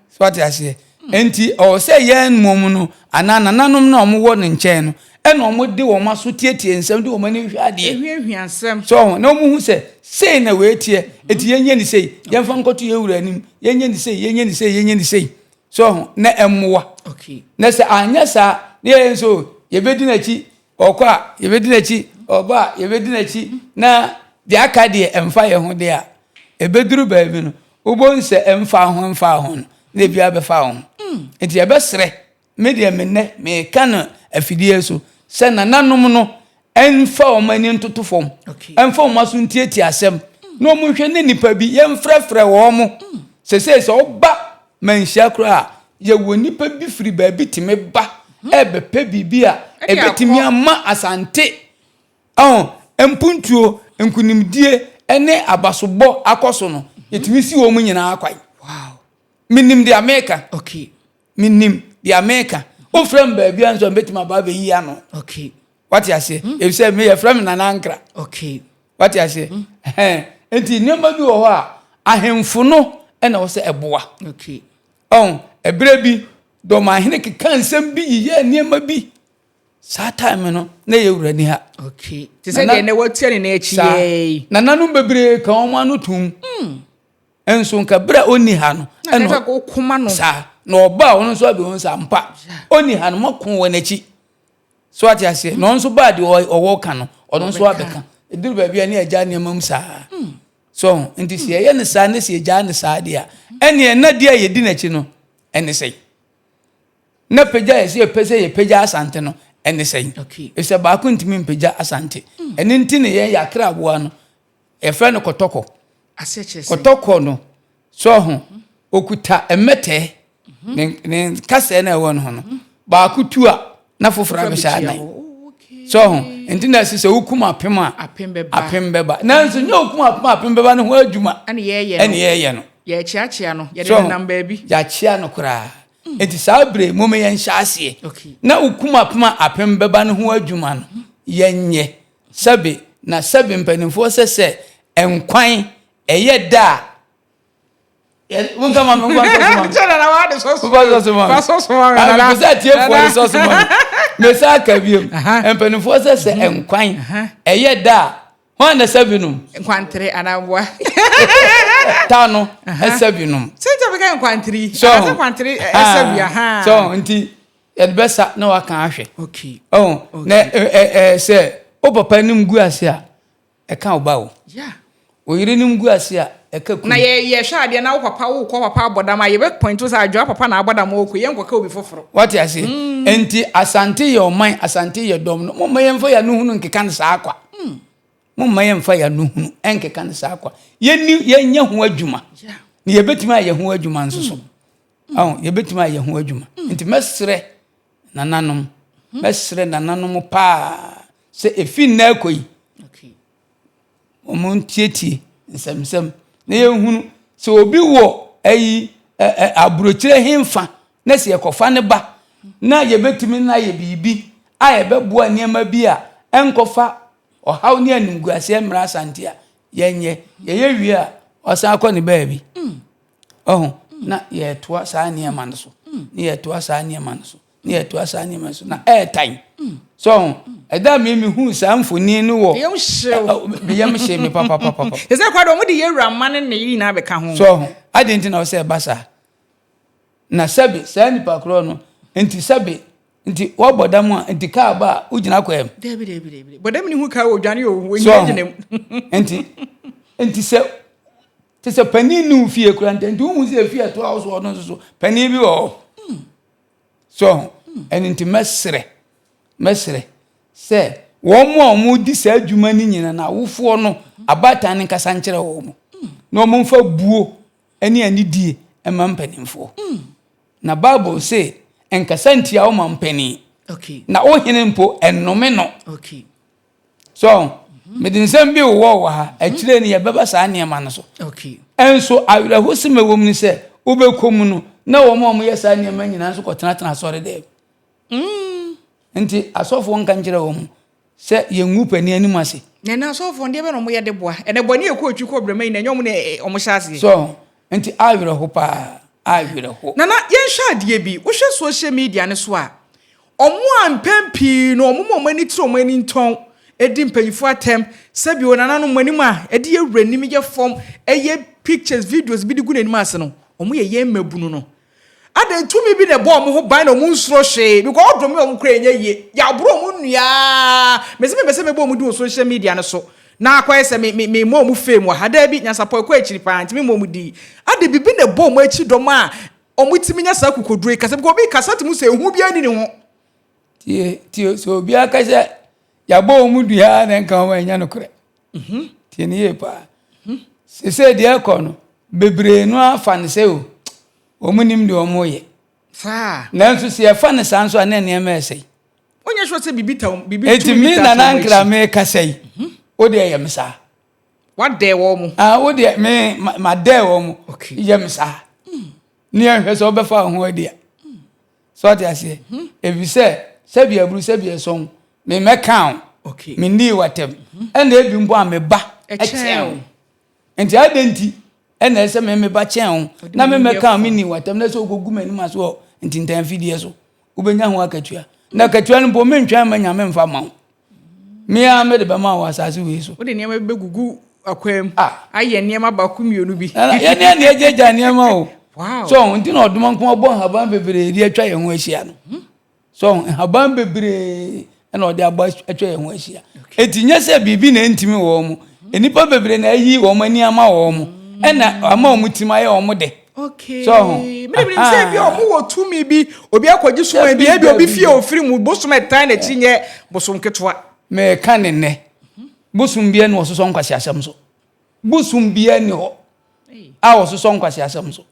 so ate aseɛ Enti ɔwɔ sɛ yɛn mmom no, anaa nananom no a wɔwɔ ne nkyɛn no, ɛna wɔde wɔn aso tietie nsɛm, de wɔn ani hwɛ adeɛ. Ehuahua nsɛm. So ho, na wɔhu sɛ sei na wei teɛ, enti yɛnyɛ ne sei, yɛmfa nkɔto yɛn wura anim, yɛnyɛ ne sei, yɛnyɛ ne sei, yɛnyɛ ne sei. So ho, na ɛmmoa. Okay. Na sɛ anyɛ saa, na yɛn nso yɛbɛdi n'akyi, ɔkɔ a yɛbɛdi n'akyi, ɔba a yɛbɛdi n'akyi, na deɛ aka deɛ ɛmfa yɛn ho deɛ a, ɛbɛduru baabi no, Wobɛhu sɛ ɛmfa ho mfa ho no, na ebi abɛfa wo ho. Nti yɛbɛsrɛ, me deɛ me nnɛ meka no afidie so sɛ nananom no ɛmfa wɔn ani ntoto fam, ɛmfa wɔn aso ntietie asɛm, na wɔn nhwɛ ne nipa bi yɛmfrɛfrɛ wɔn mo. Sesei sɛ ɔba manhyia koraa a, yɛwɔ nipa bi firi baabi tumi ba ɛbɛpɛ biribi a ɛbɛtumi ama Asante Ɔho, mpuntuo, nkunimdie ne abasobɔ akɔ so no, yɛtumi si wɔn nyinaa kwan. Wow. Menim deɛ meka. Okay. Menim deɛ meka. Wofrɛ me baabi a nso a mɛtumi aba abɛyi ano. Okay. Wate aseɛ? Mm. Efisɛ me yɛfrɛ me Nana Ankra. Okay. Wate aseɛ? Mm. Nti nneɛma bi wɔ hɔ a ahemfo no ɛna wɔ sɛ ɛboa. Okay. Ɔho, ɛberɛ bi dɔmahene keka nsɛm bi yeyɛɛ nneɛma bi. Saa time no na yɛ wura ni ha. Okay. Te sɛ deɛ na watua ne nan akyi yɛi. Nananom bebree ka wɔn ano tum. Hmm. Nso nka berɛ a ɔnni ha no. Na kɛsɛ kò koma no. Saa na ɔba a ɔno nso abɛhu sɛ ampa ɔnni ha no mako wɔ n'akyi. So ate aseɛ na ɔno nso baa deɛ ɔwɔ ka no ɔno nso abɛka. Ɛduru baabi a ne agya nneɛma mu saa. Hmm. So nti sɛ yɛyɛ no saa ne sɛ yɛgyaa no saa deɛ a ɛneɛ na deɛ a yɛdi n'akyi no ɛne sɛn. Na pagya a yɛsɛ yɛpɛ sɛ yɛpagya Asante no ɛne sɛn? Efisɛ baako ntumi mpagya Asante. Hmm. Ɛno nti ne yɛn yɛakra aboa no yɛfrɛ no kɔtɔkɔ. Kɔtɔkɔ no sɛ ɔho okuta mmɛtɛɛ mhm. ne ne nkasɛɛ na ɛwɔ ne ho no mhm. baako tu a na foforɔ abɛhyɛ anan. So ho nti na ɛsɛ sɛ wokum apem a apem bɛba. Apem bɛba. Nanso nyɛ wokum apem a apem bɛba no ho adwuma ɛne yɛyɛ no. Ɛne yɛyɛ no. Yɛkyeakyea no, yɛde So nenam baabi. Yɛakyea no koraa. Nti saa bere mom yɛnhyɛ aseɛ. Okay. Na wokum apem a apem bɛba no ho adwuma no yɛnyɛ. Sɛbe na sɛbe mpanimfoɔ sɛ sɛ nkwan ɛyɛ da a wonka ma me nkwa nsɔ so ma me. Kyɛ nana wa de sɔ so. Wokɔ sɔ so ma me. Fa sɔ so ma me Ah, nana. mepɛ sɛ atiefoɔ de sɔ so ma me. Mesa aka biom. Aha. Mpanimfoɔ sɛ sɛ nkwan ɛyɛ da a hwan na ɛsɛ binom? Nkwantere anaa mboa. Ta no ɛsɛ binom. Sɛ nkyɛ bɛka nkwantere yi. So Anasɛ nkwantere ɛsɛ bi aha. So nti yɛde bɛsa na waka ahwɛ. Okay. Oh, na ɛ ɛ sɛ wo papa nim gu ase a ɛka wo ba o. Yeah. Wo yere nim gu ase a ɛka kunu. Na yɛ yɛhwɛ adeɛ na wo papa wo kɔ papa abɔ dam a yɛbɛ point sɛ adwoa papa na abɔ dam ɔkɔ yɛn nkɔka obi foforɔ. Wate ase? Nti Asante yɛ ɔman, Asante yɛ dɔm no, momma yɛmfa yɛn ano hunu nkeka no saa kwa. Momma yɛmfa yɛn ano hunu nkeka no saa kwa. Yɛnni yɛnyɛ ho adwuma. Na yɛbɛtumi ayɛ ho adwuma nso so. Ɔho, yɛbɛtumi ayɛ ho adwuma. Nti mɛsrɛ nananom, mɛsrɛ nananom paa sɛ ɛfi nnɛ akɔ yi, wɔn ntietie nsɛmsɛm na yɛnhunu sɛ obi wɔ ayi ɛ ɛ aburokyire hemfa na sɛ yɛkɔfa ne ba na yɛbɛtumi no ayɛ biribi a yɛbɛboa nneɛma bi a ɛnkɔfa ɔhaw ne animguaseɛ mmra Asante a yɛnyɛ. Yɛyɛ wie a ɔsan akɔ ne baabi. Ɔho na yɛtoa saa nneɛma no so na yɛtoa saa nneɛma no so na yɛtoa saa nneɛma no so na ɛɛtan. So ɔho ɛda a me mehuu saa mfoni no wɔ Yam hyew. Me yam hye me papapapa. Te sɛ kwa de wɔn de yɛ wura mma ne ne yere nyinaa bɛka ho. So ɔho adɛn nti na ɔsɛ ɛba saa? Na sɛbe saa nipa korɔ no nti sɛbe nti wɔbɔ dam a nti kaa ba a wogyina kwan mu. Dabi dabi dabi. Bɔdam ne hu kaa wɔ dwane o So wɔnyina ɔho gyina mu. nti nti sɛ te sɛ panin ne wo fie kura nti nti wohu sɛ efie ɛtoa wo soɔ no nso so panin bi wɔ hɔ. So ɔho ɛno nti mɛsrɛ mɛsrɛ sɛ wɔn a wɔdi saa adwuma no nyina no awofoɔ no abaatan no nkasa nkyerɛ wɔn na wɔn mfa buo ne anidie mma mpanimfoɔ. Na Bible se nkasa ntia wo ma mpanin. Okay. Na wo hene mpo ɛnnome no. Okay. So mede nsɛm bi wowɔ wɔ ha akyire no yɛbɛba saa nneɛma no so. Okay. Ɛnso awerɛhosɛm a ɛwɔ mu ne sɛ wobɛkɔ mu no na wɔn a wɔyɛ saa nneɛma nyinaa nso kɔtenatena asɔre dɛm. Nti asɔfoɔ nka nkyerɛ wɔn sɛ yɛngu panin anim ase. Na ɛnɛ asɔfoɔ ndeɛ bɛ na wɔyɛ de boa. Ɛnɛ bɔne ɛkɔ otwi kɔ brɛma yi na ɛnyɛ wɔn na wɔn hyɛ aseɛ. So nti awerɛho paa awerɛho. Nana yɛnhwɛ adeɛ bi, wohwɛ social media no so a, wɔn a mpɛn pii no wɔn ma wɔn ani tiri wɔn ani ntɔn di mpanyinfoɔ atɛm, sɛbi o nananom mo anim a ɛde yɛ wura nim yɛ fam ɛyɛ pictures videos bi de gu n'anim ase no, wɔn yɛ yɛn mmabunu no. Adɛn tumi bi na ɛbɔ wɔn ho ban na wɔn nsuro hwee because ɔdome wɔn koraa ɛnyɛ yie. Yɛaboro wɔn nnuaa. Mese mepɛ sɛ mebɔ wɔn din wɔ social media no so na akɔyɛ sɛ me me memmɔ wɔn fame wɔ ha. Daabi, nyansapɔ ɛkɔ akyiri paa nti memmɔ wɔn din. Adɛn biribi na ɛbɔ wɔn akyi dɔm a wɔtumi nya saa akokoduro yi kasa because obi kasa te mu sɛ ehu biara nni ne ho. Tie tie sɛ obiara ka sɛ yɛabɔ wɔn dua na nka wɔn ɛnyɛ nokorɛ. Tie ne yie paa. Sesei deɛ ɛkɔ no bebree no afa no sɛ o wɔn nim deɛ wɔn reyɛ. Saa. Nanso sɛ yɛfa no saa nso a na nneɛma ɛsɛe. Wonyɛ sure sɛ biribi ta biribi Eti tumi me bi ta nana wɔn nkira akyi. me kasa yi, wo deɛ yɛ me saa. Wadɛɛ wɔn mo. Ah, wo deɛ me ma ma dɛɛ wɔn mo. Okay. Yɛ me saa. Ne yɛn hwɛ sɛ ɔbɛfa wo ho adi a. So ɔte aseɛ. Efisɛ sɛbi aburu sɛbi ɛsɔn me mɛka wo. Okay. Me nii watam. Ɛna ebi mpo a me ba ɛkyɛn wo. Nti adɛn nti ɛna ɛsɛ me me ba kyɛn wo na me mɛka wo me nii watam na sɛ wokɔgu m'anim ase wɔ ntintan afidie so wobɛnya ho akatua. Na akatua no mpo mentwɛn ma Nyame mfa ma wo. Me ara mede bɛma wo asase wei so. Wode nneɛma bi bɛgugu akwan mu. Ah. Ayɛ nneɛma baako mmienu bi. Yɛne ɛne agyagya nneɛma o. Wow. So nti na ɔdoma nko abɔ nhaban bebree de atwa yɛn ho ahyia no. So nhaban bebree na ɔde abɔ atwa yɛn ho ahyia. Eti nyɛ sɛ biribi na ɛntumi wɔ wɔn. Nnipa bebree na ayi wɔn ani ama wɔn. Ɛna ama wɔn tirim ayɛ wɔn dɛ. Okay. So ho. Mene mene sɛ bi ɔmo wɔ tumi bi obi akɔgye soma bi ebi obi fie ofiri mu bosom ɛtan n'akyi nyɛ bosom ketewa. Mɛka ne nnɛ. Bosom biara ni ɔsosɔ nkwaseasɛm so. Bosom biara ni hɔ a ɔsosɔ nkwaseasɛm so.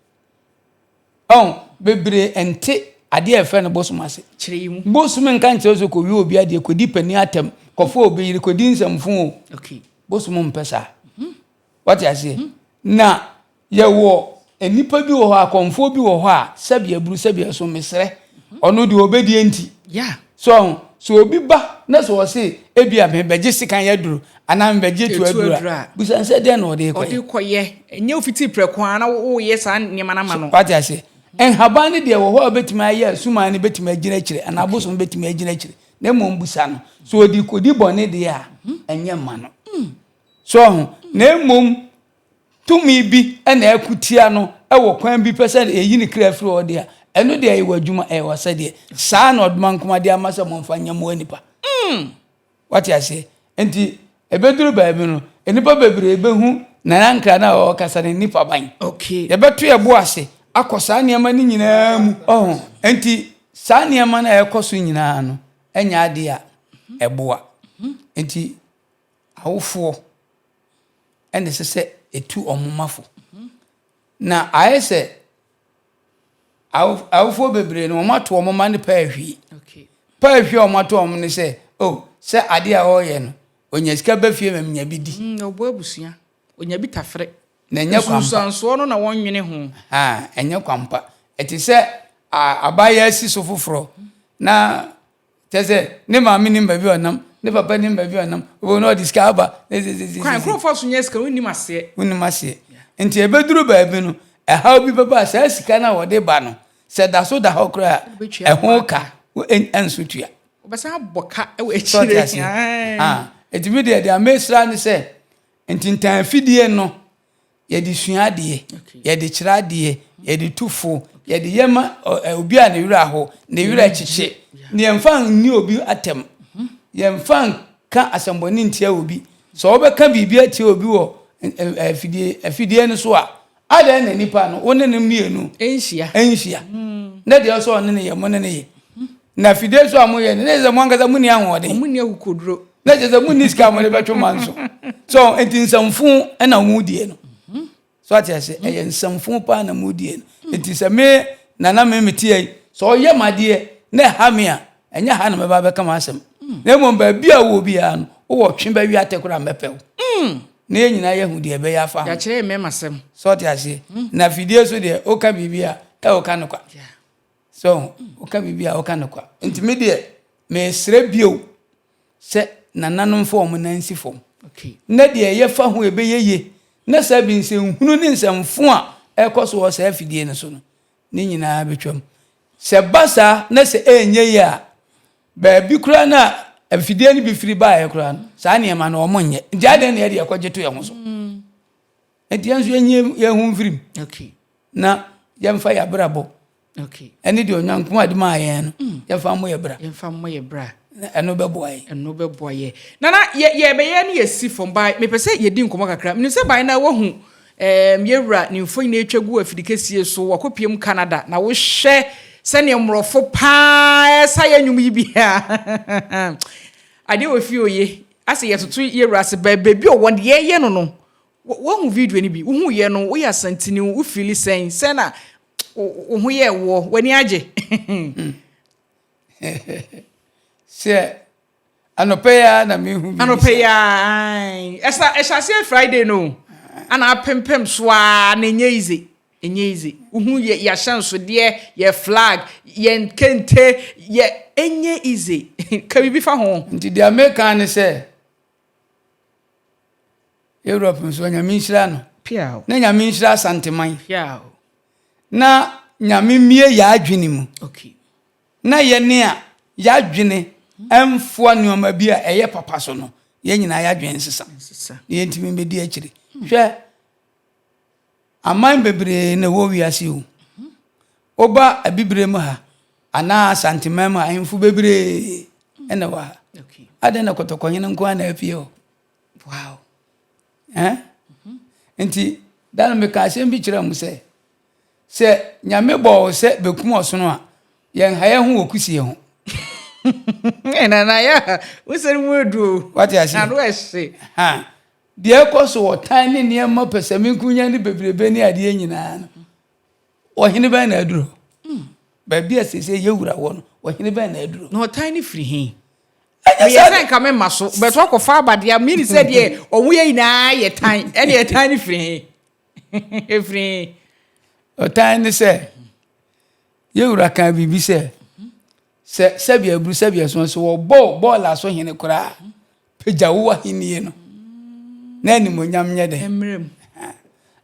Ɔn bebree nte. adeɛ a yɛfrɛ no bosom ase. Kyerɛ yi mu. Bosom nka nkyerɛ wo sɛ kɔwie obi adeɛ, kɔdi panin atɛm, kɔfa obi yere, kɔdi nsɛmfo o. Okay. Bosom mpɛ saa. Wate aseɛ? Na yɛwɔ nnipa bi wɔ hɔ, akɔmfoɔ bi wɔ hɔ a, sɛbi aburu, sɛbi ɛso, mesrɛ, ɔno deɛ ɔbɛdie nti. Yeah. So ɔho, sɛ obi ba na sɛ ɔse ebi a mebɛgye sekan aduro anaa mebɛgye tu aduro a, bisa no sɛ dɛn na ɔde rekɔyɛ. Ɔde kɔyɛ. Ɛnyɛ ofiti prɛko ara na woyɛ saa nneɛma no ama no. Wate aseɛ? Nhaban no deɛ wɔ hɔ a wobɛtumi ayɛ a suman no bɛtumi agyina akyire anaa abosom bɛtumi agyina akyire. Na mmom bisa no, sɛ ɔde kɔdi bɔne deɛ a, ɛnyɛ mma no. So ɔho? Na mmom tumi bi na ɛko tia no wɔ kwan bi pɛ sɛ ɛyi ne kra firi hɔ deɛ a, ɛno deɛ ɛyɛ w'adwuma, ɛyɛ w'asɛdeɛ. Saa na ɔdoma nkoma de ama sɛ momfa nyɛ mmoa nnipa. Wate aseɛ? Nti ɛbɛduru baabi no, nnipa bebree bɛhu Nana Nkra no a ɔrekasa no nnipa ban. Okay. Yɛbɛto yɛn bo ase akɔ saa nneɛma no nyinaa mu. Ɔho? Nti saa nneɛma no a ɛrekɔ so nyinaa no, ɛnyɛ adeɛ a ɛboa. Nti awofoɔ na ɛsɛ sɛ ɛtu wɔn mma fo. Na ayɛ sɛ awofoɔ bebree no, wɔato wɔn mma no paahwii. Paahwii a wɔato wɔn ne sɛ, oh, sɛ adeɛ a ɔreyɛ no, ɔnya sika ba fie ma menya bi di. Mm, ɔbɔ abusua, ɔnya bi tafere. Na ɛnyɛ kwampa. Nsunsuansoɔ no na wɔnnwene ho. Ha, ɛnyɛ kwampa. Ɛte sɛ abaayewa si so foforɔ na Kyerɛ sɛ, ne maame nim baabi a ɔnam, ne papa nim baabi a ɔnam, wobɛhu na ɔde sika aba. Kwan nkurɔfoɔ so nyɛ sika, wonnim aseɛ. Wonnim aseɛ. Nti ɛbɛduru baabi no, ɛhaw bi bɛba a, saa sika no a wɔde ba no, sɛ da so da hɔ koraa a, ɛho ka ɛnso tua. Wobɛsan abɔ ka wɔ akyire. Sɛ ɔte aseɛ. Nti me deɛ, deɛ mesra ne sɛ, ntintan afidie no, Yɛde sua adeɛ, yɛde kyerɛ adeɛ, yɛde tu fo, yɛde yɛ ma obi a ne werɛ aho, ne werɛ kyekye. Na yɛmfa nni obi atɛm, yɛmfa nka asɛmbɔne ntia obi. Sɛ wobɛka biribi atia obi wɔ afidie afidie no so a, adɛn na nipa no wo ne no mmienu nhyia? Nhyia. Na deɛ ɔsɛ ɔne no yɛ, mo ne no yɛ. Na afidie so a moyɛ no, na ɛsɛ sɛ mo ankasa monni ahoɔden. Mo nni akokoduro. Na kyerɛ sɛ monni sika a mode bɛtwe ma nso. So nti nsɛmfo na modie no. So ate ase, ɛyɛ nsɛmfo paa na modie no. Nti sɛ me nana me mete yi, sɛ ɔyɛ m'adeɛ na ɛha me a, ɛnyɛ ha na mɛba bɛka m'asɛm. Na mmom baabi a wowɔ biara no, wowɔ twe bɛwe atɛ koraa mɛpɛ wo. Na yɛn nyinaa yɛahu deɛ ɛbɛyɛ afa ho. Yɛakyerɛ yɛn mmarima sɛm. So ate aseɛ. Na afidie so deɛ, woka biribi a, ɛ woka no kwa. So woka biribi a woka no kwa. Nti me deɛ mesrɛ bio sɛ nananom mfa wɔn nan nsi fam. Na deɛ yɛfa ho ɛbɛyɛ yie na saa bi nsɛnhunu ne nsɛmfo a ɛkɔ so wɔ saa afidie no so no ne nyinaa bɛtwam. Sɛ ba saa na sɛ ɛnyɛ yie a baabi koraa no a afidie no bi firi baeɛ koraa no saa nneɛma no wɔn nyɛ. Nti adɛn na yɛde yɛkɔgye to yɛn ho so? Nti yɛn nso yɛnyɛ yɛn ho mfirim. Na yɛmfa yɛn abrabɔ ɛne deɛ Onyankopɔn de maa yɛn no mm. yɛmfa mmɔ yɛ bra. Yɛmfa mmɔ yɛ bra. Na ɛno bɛboa yɛn. Ɛno bɛboa yɛn. Nana yɛ yɛbɛyɛ ne yɛsi fam bae mepɛ sɛ yɛdi nkɔmmɔ kakra. Menim sɛ bae na wahu ɛɛm yɛwura ne mfonyin atwa gu afidi kɛsie so wakɔpiem Canada na wohwɛ sɛdeɛ mmorɔfo paa ɛsa yɛ nnwom yi bi a adeɛ wɔ fie oye asɛ yɛtoto yɛwura ase baabi ɔwɔ deɛ yɛyɛ no no Woahu video no bi? Wohuiɛ no, woyɛ Asanteni, wo feeli sɛn? Sɛn na wo ho yɛɛ woɔ? W'ani agye? Sɛ anɔpa yi ara na mehu biribi Anɔpa yi ara, ɛsa ɛhyɛ aseɛ Friday no, ana apempem so ara na ɛnyɛ easy. Ɛnyɛ easy. Wohu yɛ yɛahyɛnsodeɛ, yɛ flag, yɛn kente, yɛ ɛnyɛ easy. Ka biribi fa ho. Nti deɛ meka ne sɛ, Europe nso Nyame nhyira no. Na Nyame nhyira Asanteman. Na Nyame mmie yɛ adwene mu. Na yɛne a yɛadwene ɛmfoa nneɛma bi a ɛyɛ papa so no, yɛn nyinaa yɛadwene nsesa. Na yɛntumi mbɛdi akyire. Hwɛ, Aman bebree na ɛwɔ wiase o. Woba Abibire mu ha anaa Asanteman mu ha, ahemfo bebree na ɛwɔ ha. Adɛn na Kɔtɔkɔhene nko ara na apue hɔ? Wow. Eh? Nti, da no meka asɛm bi kyerɛ mo sɛ, sɛ Nyame bɔɔ wo sɛ bɛkum ɔsono a, yɛnha yɛn ho wɔ kusie ho. Nana yɛ, wo sɛ mu edu o. Wate ase? Ano ɛhye. Ha. Deɛ ɛkɔ so wɔ tan ne nneɛma pɛsɛmenkominya ne bebrebe ne adeɛ nyinaa no, ɔhene bɛn na aduru hɔ? Baabi a seesei yɛn wura wɔ no, ɔhene bɛn na aduro? Na ɔtan no firi he? Meyɛ sɛ nka memma so, but wakɔfa aba deɛ, mean sɛ deɛ ɔmo yɛ nyinaa yɛ tan, ɛne ɛtan no firi he? Ɛfiri he? Ɔtan ne sɛ, yɛn wura kaa biribi sɛ, sɛ sɛbi aburu sɛbi ɛso sɛ wɔbɔ bɔɔla so hene koraa pagya wo ahenni no na animonyam nyɛ dɛ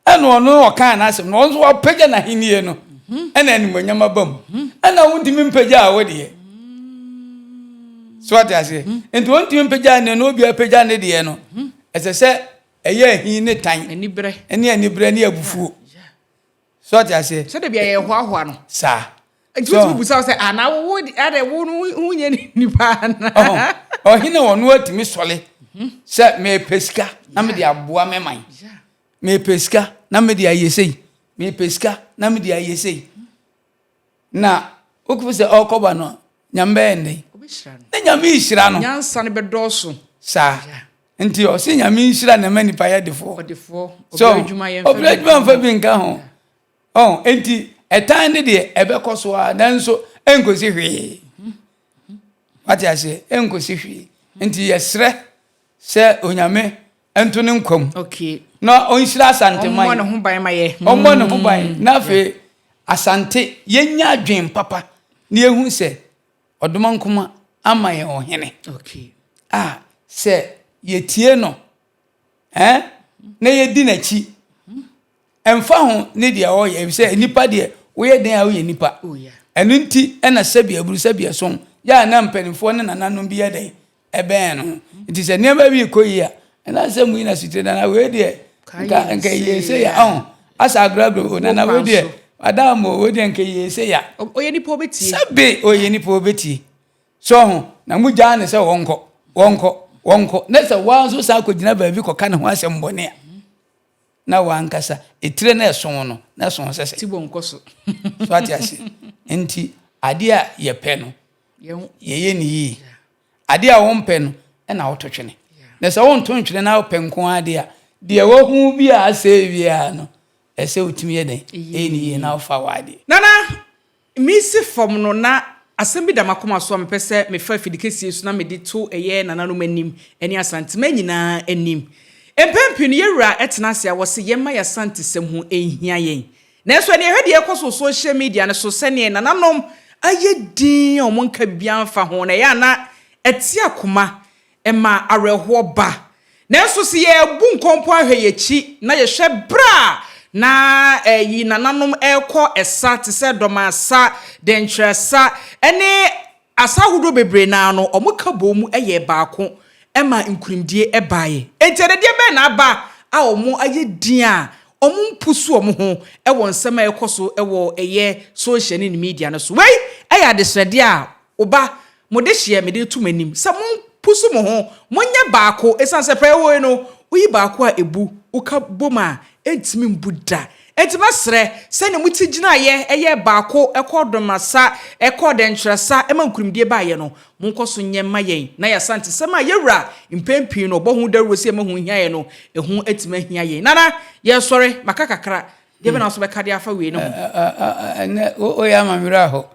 ɛna ɔno ɔkaa n'asɛm na ɔno nso wapagya n'ahenni no ɛna animonyam aba mu ɛna wontumi mpagya a wo deɛ so ate aseɛ nti wontumi mpagya ne no obi apagya ne deɛ no ɛsɛ sɛ ɛyɛ ahi ne tan ne aniberɛ ne abufuo So ɔte aseɛ? Sɛ dabi a yɛhoahoa no. Saa. Nti wotumi busa wo sɛ ana wo adɛ wo no wonyɛ nipa ana? Ɔhene ɔno atumi sɔle sɛ mepɛ sika na mede aboa me man. Mepɛ sika na mede ayɛ sei. Mepɛ sika na mede ayɛ sei. Na wokufu sɛ ɔrekɔba no Nyame bɛyɛ ne dɛn? Na Nyame rehyira no. Nyansa no bɛdɔɔso. Saa. Nti ɔse Nyame nhyira na ɛma nipa yɛ defoɔ. Ɔdefoɔ. So, ɔbrɛ adwuma mfa bi nka ho. Ɔn, nti ɛtan ne deɛ ɛbɛkɔ so ara nanso ɛnkosi hwee. Wate aseɛ? Ɛnkosi hwee. Nti yɛsrɛ sɛ Onyame nto ne nkwa mu. Okay. Na ɔnhyira Asante man. Ɔmmɔ ne ho ban ma yɛ. Ɔmmɔ ne ho ban. Na afei Asante yɛnya adwen papa na yɛhu sɛ Ɔdomankoma ama yɛn ɔhene. Okay. A sɛ yɛtie no eh, na yɛdi n'akyi ɛmfa ho ne deɛ ɔyɛ efisɛ nipa deɛ woyɛ den a woyɛ nipa. Oh, Ɛno nti ɛna sɛbi aburu sɛbi ɛson yɛ a na mpanimfoɔ ne nananom bi yɛ dɛn ɛbɛn no. Nti sɛ nneɛma bi rekɔ yie a, ɛna sɛ mu yi na sutire nana wei deɛ nka nka yie sɛ ya ɔn asa agorɔ o nana wei deɛ madam o wei deɛ nka yie sɛ ya. Ɔyɛ nipa ɔbɛtie. Sɛbe ɔyɛ nipa ɔbɛtie. So ho na mu gyaa ne sɛ wɔnkɔ wɔnkɔ wɔnkɔ na sɛ wɔn nso san kɔgyina baabi kɔka ne ho asɛm bɔne a na wankasa etire na ɛso no na ɛso sɛ sɛ. Ti bɔ nkɔ so. So ate ase nti adeɛ a yɛpɛ no yɛyɛ ne yie. Adeɛ a wompɛ no na woto twene. Na sɛ wonto ntwene na wopɛ nko ara deɛ a, deɛ wahu bi a asɛe biara no, ɛsɛ wotumi yɛ dɛn? Ɛyɛ ne yie na wofa w'adeɛ. Nana, mesi fam no na asɛm bi da m'akoma so a mepɛ sɛ mefa afidikɛseɛ so na mede to ɛyɛ nananom anim ne Asanteman nyinaa anim. Mpɛn pii no yɛn wura tena ase a wɔse yɛmma yɛn Asantesɛm ho nhia yɛn. Nanso ɛnneɛ hwɛ deɛ ɛrekɔ so wɔ social media no so, sɛdeɛ nananom ayɛ dinn a wɔnka biribiara mfa ho, na ɛyɛ a na ɛte akoma, ɛma awerɛhoɔ ba. Nanso sɛ yɛrebu nkɔmpɔ ahwɛ yɛn akyi na yɛhwɛ berɛ a na ɛyi nananom rekɔ ɛsa te sɛ Dɔmasa, Dɛnkyerɛsa ne Asa ahodoɔ bebree no ara no, wɔka bɔɔ mu yɛɛ baako maa nkunimdie baeɛ. Enti ɛnnɛ deɛ bɛn na aba a wɔayɛ din a wɔmpusu wɔn ho wɔ nsɛm a ɛrekɔ so wɔ ɛyɛ social ne ne media no so? Wei yɛ adesrɛdeɛ a wo ba, mo dehyeɛ mede reto mo anim sɛ mompusu mo ho, monyɛ baako, ɛsiane sɛ pɛyɛ wɔ yi no, woyi baako a ɛbu, woka bom a ɛntumi mbu da. Enti mɛsrɛ, sɛdeɛ mo ti gyinaeɛ yɛɛ baako kɔɔ Domasa, kɔɔ Dɛnkyerɛsa ma nkunimdie baeɛ no, monkɔ so nyɛ mma yɛn, na yɛn Asantesɛm a yɛn Wura mpɛn pii no ɔbɔ ho dawuro sɛ yɛma ho hia yɛn no, ɛho atumi ahia yɛn. Nana, yɛresɔre, maka kakra, deɛ bɛn na wo nso bɛka de afa wei no ho? Ɛnɛ, woyɛ ama me werɛ aho.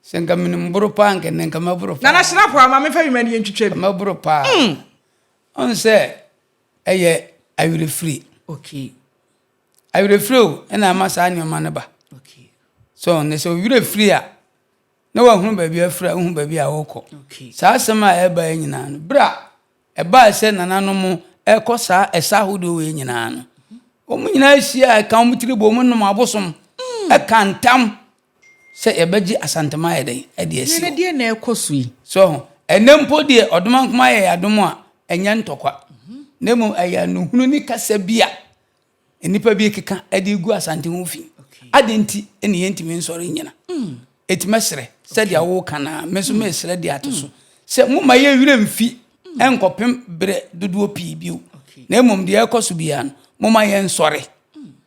Sɛ nka menim boro paa nka ɛnɛ nka mɛboro paa. Nana Hyira paa, ma memfa bi ma no yɛntwitwa bi. Mɛboro paa. Ɔn sɛ ɛyɛ awerɛfiri. Okay. Awerɛfiri o na ama saa nneɛma no ba. So ne sɛ ɔwerɛ firi a na wahunu baabi afiri a wohu baabi a wokɔ. Saa asɛm a ɛba yi nyinaa no, berɛ a ɛbaa sɛ nananom ɛkɔ saa ɛsa ahodoɔ wei nyinaa no, wɔn nyinaa hyia ɛka wɔn tiri bɔ wɔn nom abosom ɛka ntam sɛ yɛbɛgye Asantema ayɛ dɛn ɛde asi hɔ. Deɛ na ɛkɔ so yi. So ho ɛnɛ mpo deɛ Ɔdomankoma ayɛ yɛ adom a ɛnyɛ ntɔkwa na mmom ɛyɛ anohunu ne kasa bi a nnipa bi keka de gu Asante ho fi. Adɛn nti na yɛntumi nsɔre nnyina? Enti mɛsrɛ sɛdeɛ woka no a, me nso mesrɛ de ato so sɛ momma yɛn werɛ mfi nkɔpem berɛ dodoɔ pii bio, na mmom deɛ ɛrekɔ so biara no, momma yɛnsɔre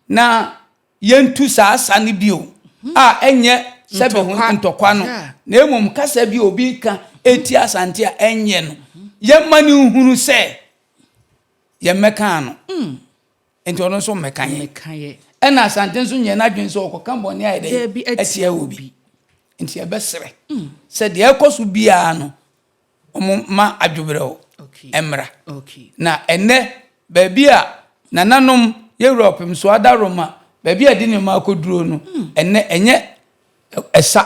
na yɛntu saa sa no bio a ɛnyɛ sɛbe ho ntɔkwa no, na mmom kasa bi a obi ka ɛtia Asante a ɛnyɛ no, yɛmma no nhunu sɛ yɛmmɛkaa no nti ɔno nso mmɛka yɛn. Ɛna Asante nso nyɛ n'adwene sɛ ɔkɔka bɔne ayɛ dɛ atia obi. Nti yɛbɛsrɛ sɛ deɛ ɛkɔ so biara no, wɔmma adwobrɛw mmra. Na ɛnnɛ, baabi a nananom, yɛn wura Ɔpemsoɔ Adaworoma, baabi a yɛde nneɛma akɔduro no, ɛnnɛ ɛnyɛ ɛsa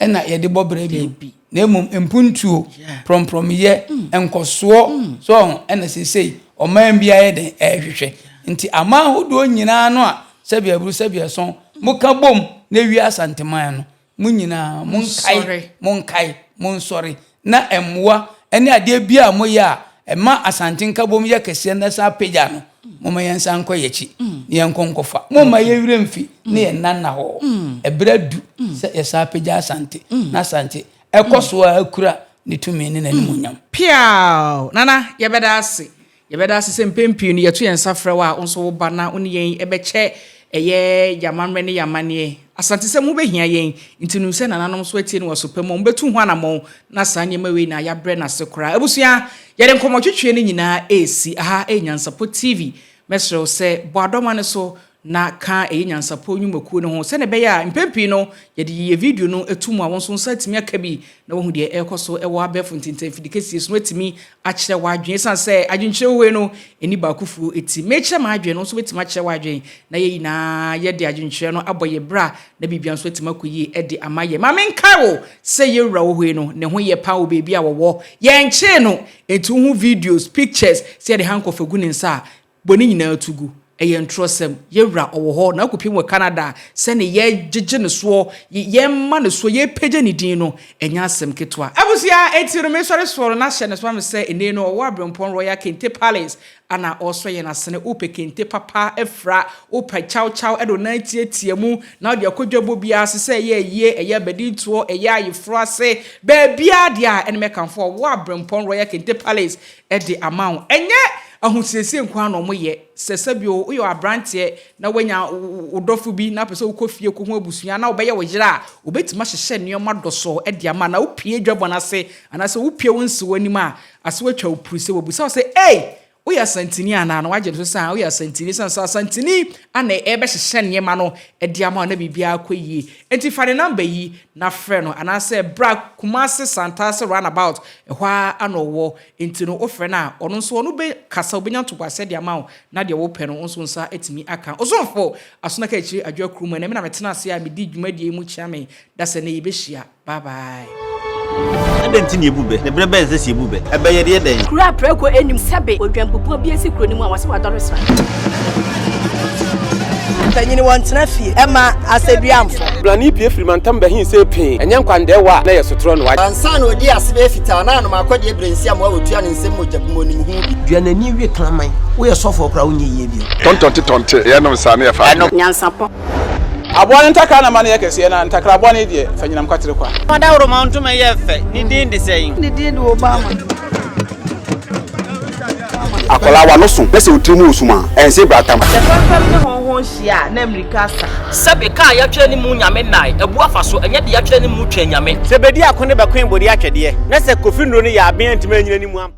na yɛde bɔ bra bio, na mmom mpuntuo, prɔmprɔmyɛ, nkɔsoɔ, so ɔho, ɛna seesei ɔman biara yɛ dɛn ɛrehwehwɛ. Nti aman ahodoɔ nyinaa no a sɛbi aburu sɛbi ɛsɔn, moka bom na ɛwie Asanteman no, Mo nyinaa, monkae, monkae, monsɔre, na mmoa ne adeɛ biara a moyɛ a ɛma Asante nkabom yɛ kɛseɛ na ɛsan pagya no, momma yɛnsan nkɔ yɛn akyi na yɛnkɔ nkɔfa. Momma yɛn werɛ mfi ne yɛn nna nna hɔ. Ɛberɛ adu sɛ yɛsan pagya Asante, na Asante ɛkɔ so ara kura ne tumi ne n'animuonyam. Piaaww! Nana, yɛbɛda ase. Yɛbɛda ase sɛ mpɛn pii no yɛto yɛn nsa frɛ wo a wo nso woba na wo ne yɛn bɛkyɛ ɛyɛ yɛn amammerɛ ne yɛn amanneɛ. Asantesɛm ho bɛhia yɛn, nti nim sɛ nananom nso atie no wɔ so pa mu a wɔbɛtu ho anammɔn na saa nneɛma wei na yɛabrɛ no ase koraa. Abusua, yɛde nkɔmmɔtwetweɛ no nyinaa resi. Aha yɛ Nyansapɔ TV. Mɛsrɛ wo sɛ bɔ adɔma no so na ka ɛyɛ nyansapɔ nnwumakuo no ho sɛdeɛ ɛbɛyɛ a mpɛn pii no yɛde yɛ video no to mu a wo nso wo nsa atumi aka bi na woahu deɛ ɛrekɔ so wɔ abɛɛfo ntintan mfidi kɛseɛ so na woatumi akyerɛ w'adwene ɛsiane sɛ adwenkyerɛ wei no ɛni baakofoɔ ti. Mekyerɛ m'adwene no wo nso wobɛtumi akyerɛ w'adwene na yɛn nyinaa yɛde adwenkyerɛ no abɔ yɛ bra na biribia nso atumi akɔ yie de ama yɛn. Ma menkae wo sɛ yɛn wura wɔ hɔ yi no ne ho yɛ paa wɔ baabi a wɔwɔ yɛnkyee no enti wohu videos, pictures sɛ yɛde handcuff agu ne nsa a Bɔ ne nyinaa to gu. Ɛyɛ ntorɔsɛm. Yɛ wura, ɔwɔ hɔ, na akɔpiem wɔ Canada a, sɛne yɛgyegye no soɔ, yɛma no soɔ, yɛpagya ne din no, ɛnyɛ asɛm ketewa. Abusua, enti no mesɔre soɔ no, na hyɛ no so ma me sɛ nnɛ yi no ɔwɔ Abrempɔn Royal Kente Palace a na ɔresɔ yɛn asene. Wopɛ kente papa afira, wopɛ kyaw kyaw de wo nan atiatia mu na wode akɔ dwabɔ biara ase, sɛ ɛyɛ ayie, ɛyɛ abadintoɔ, ɛyɛ ayeforɔ ase, baabiara deɛ a, ɛne mɛkamfo ɔwɔ Abrempɔn Royal Kente Palace de ama wo. Ɛnyɛ ahosiesie nko ara na wɔyɛ. Sɛ sɛbio woyɛ aberanteɛ na woanya wo dɔfo bi na wopɛ sɛ wokɔ fie kɔhu abusua na wobɛyɛ wo yere a, wɔbɛtumi ahyehyɛ nneɛma dɔsɔɔ de ama. Na wopue dwabɔ no ase anaasɛ wopue wo nsewa anim a, ase atwa wo puru sɛ wɔbisa wo sɛ, Ei! Woyɛ Asanteni anaa? Na woagye no so sɛ, Aane, woyɛ Asanteni. Ɛsiane sɛ Asanteni na ɛrebɛhyehyɛ nneɛma no de ama wo na biribiara akɔ yie. Enti fa ne namba yi na frɛ no anaasɛ bra Kumasi Santase roundabout, ɛhɔ ara na ɔwɔ. Enti no wofrɛ no a, ɔno nso ɔno bɛ kasa, ɔbɛnya ntoboaseɛ de ama wo na deɛ wopɛ no wo nso wo nsa atumi aka. Ɔsomfo Asonaka Akyiri Adwoa Kurom, ɛnɛ me na metena ase a medi dwumadie yi mu kyea me da sɛ nnɛ yɛbɛhyia. Bye bye. Adɛn nti na yebu bɛ? Na bere bɛn na ɛsɛ sɛ yebu bɛ? Ɛbɛ yɛ deɛ dɛn? Kuro a prako nnim sɛbe odwanbubuo bi asi kuro no mu a wɔse wadɔre sra. Mpanyin wɔntena fie ɛma asɛduamfo. Brane pue firi mantam bɛhe see pee, ɛnyɛ nkwandɛɛwa a na ɛyɛ sotorɔ no. Ansa na ɔdii ase bɛyɛ fitaa na anom akɔdeɛ berɛ nsi amoa wɔtua ne nsam mogya bi mu ɔnim ho bi. Dua n'ani we kraman. Woyɛ sɔfoɔ koraa wonyɛ yie bio. Tɔntɔnte tɔnte, yɛnom saa na yɛfa adeɛ. Nyansapɔ. Aboa no ntakra na ma no yɛ kɛseɛ, na ntakra bɔne deɛ, fa nyinam kwatere kwa. Ɔdawuroma ntoma yɛ fɛ, ne din de sɛn? Ne din de Obama. Akwadaa w'ano so na sɛ wo tiri mu wɔ sum a, ɛnse bratam. Sɛ fɛmfɛm ne hɔnhɔn hyia a, na mmirika asa. Sɛbe ka a yɛatwerɛ ne mu Nyame nnae, abu afa so, ɛnyɛ deɛ yɛatwerɛ ne mu Twɛn Nyame. Sɛ bedi ako ne bɛkoe bode atwɛdeɛ, na sɛ Kofi nnuro no yɛ aben antumi anyina ne mu ampa.